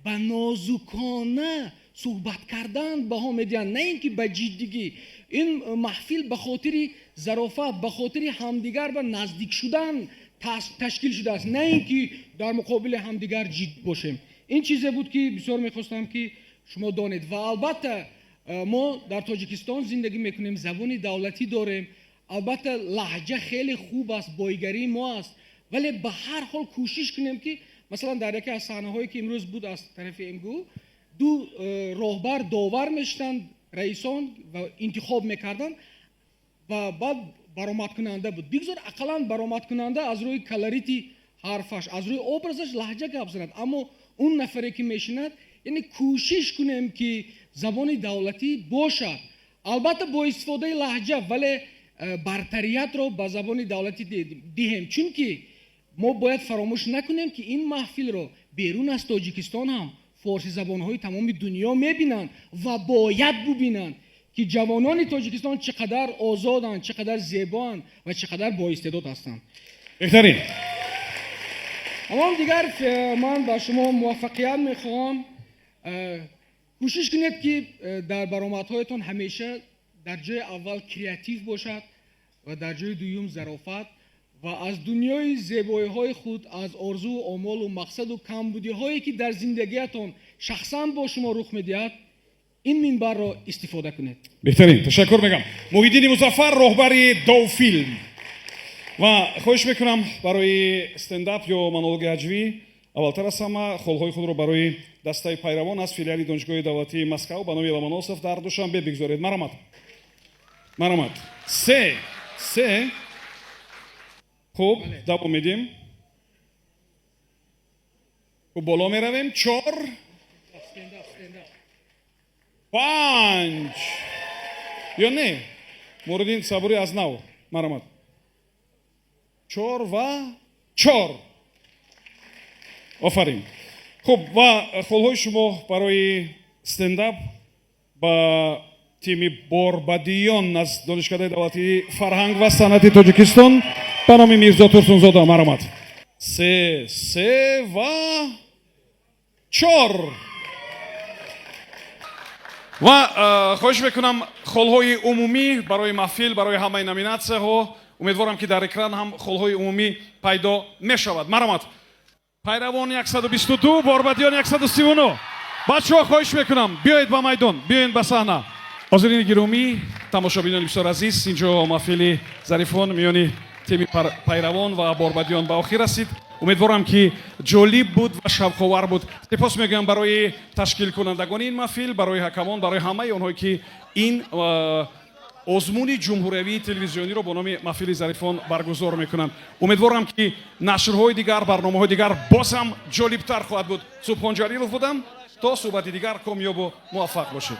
ба нозукона суҳбат кардан баҳо медиҳанд, на ин ки ба ҷиддигӣ. Ин маҳфил ба хотири зарофат, ба хотири ҳамдигар ба наздик шудан ташкил шудааст, на ин ки дар муқобили ҳамдигар ҷиддӣ бошем. Ин чизе буд, ки бисёр мехостам, ки шумо донед. Ва албатта, мо дар Тоҷикистон зиндагӣ мекунем, забони давлатӣ дорем. Албатта, лаҳҷа хеле хуб аст, боигарии мо аст, вале ба ҳар ҳол кӯшиш кунем, ки масалан дар яке аз саҳнаҳое, ки имрӯз буд аз тарафи МГУ, ду роҳбар довар мешуданд, раисон, ва интихоб мекарданд ва баъд баромадкунанда буд. Бигзор ақаллан баромадкунанда аз рӯи колорити ҳарфаш, аз рӯи образаш лаҳҷа гап занад, аммо он нафаре, ки мешинад, яъне кӯшиш кунем, ки забони давлатӣ бошад, албатта бо истифодаи лаҳҷа, вале бартариятро ба забони давлатӣ диҳем, чунки мо бояд фаромӯш накунем, ки ин маҳфилро берун аз Тоҷикистон ҳам форсизабонҳои тамоми дунё мебинанд ва бояд бубинанд, ки ҷавонони Тоҷикистон чӣ қадар озоданд, чӣ қадар зебоанд ва чӣ қадар боистеъдод ҳастанд. Беҳтарин. Аммо дигар ман ба шумо муваффақият мехоҳам. Кӯшиш кунед, ки дар баромадҳоятон ҳамеша дар ҷои аввал креатив бошад ва дар ҷои дуюм зарофат, ва аз дунёи зебоиҳои худ, аз орзуву омолу мақсаду камбудиҳое, ки дар зиндагиятон шахсан бо шумо рух медиҳад, ин минбарро истифода кунед. Беҳтарин, ташаккур мегӯям. Муҳиддини Музаффар, роҳбари Довфилм. Ва хоҳиш мекунам, барои стендап ё монологи ҳаҷвӣ аввалтар аз ҳама холҳои худро барои дастаи пайравон аз филиали Донишгоҳи давлатии Москав ба номи Ломоносов дар Душанбе бигзоред. Марамат, марамат. Се, се. Хуб, давом медиҳем. Хуб, боло меравем. Чор, панҷ ё не, Муриддин Сабурӣ, аз нав, марамат. Чор ва чор. Офарин. Хуб, ва холҳои шумо барои стендап ба тими Борбадиён аз Донишкадаи давлатии фарҳанг ва санъати Тоҷикистон ба номи Мирзо Турсунзода. Марҳамат. Се, се ва чор. Ва хоҳиш мекунам, холҳои умумӣ барои маҳфил, барои ҳамаи номинатсияҳо. Умедворам, ки дар экран ҳам холҳои умумӣ пайдо мешавад. Марҳамат. Пайравон 122, Борбадиён 139. Бачаҳо, хоҳиш мекунам, биёед ба майдон, биёед ба саҳна. Ҳозирини гиромӣ, тамошобинони бисёр азиз, инҷо маҳфили зарифон миёни тими Пайравон ва Борбадиён ба охир расид. Умедворам, ки ҷолиб буд ва шавқовар буд. Сипос мегӯям барои ташкилкунандагони ин маҳфил, барои ҳакамон, барои ҳамаи онҳое, ки ин озмуни ҷумҳуриявии телевизиониро бо номи маҳфили зарифон баргузор мекунанд. Умедворам, ки нашрҳои дигар, барномаҳои дигар боз ҳам ҷолибтар хоҳад буд. Субҳон Ҷалилов будам. То суҳбати дигар комёбу муваффақ бошед.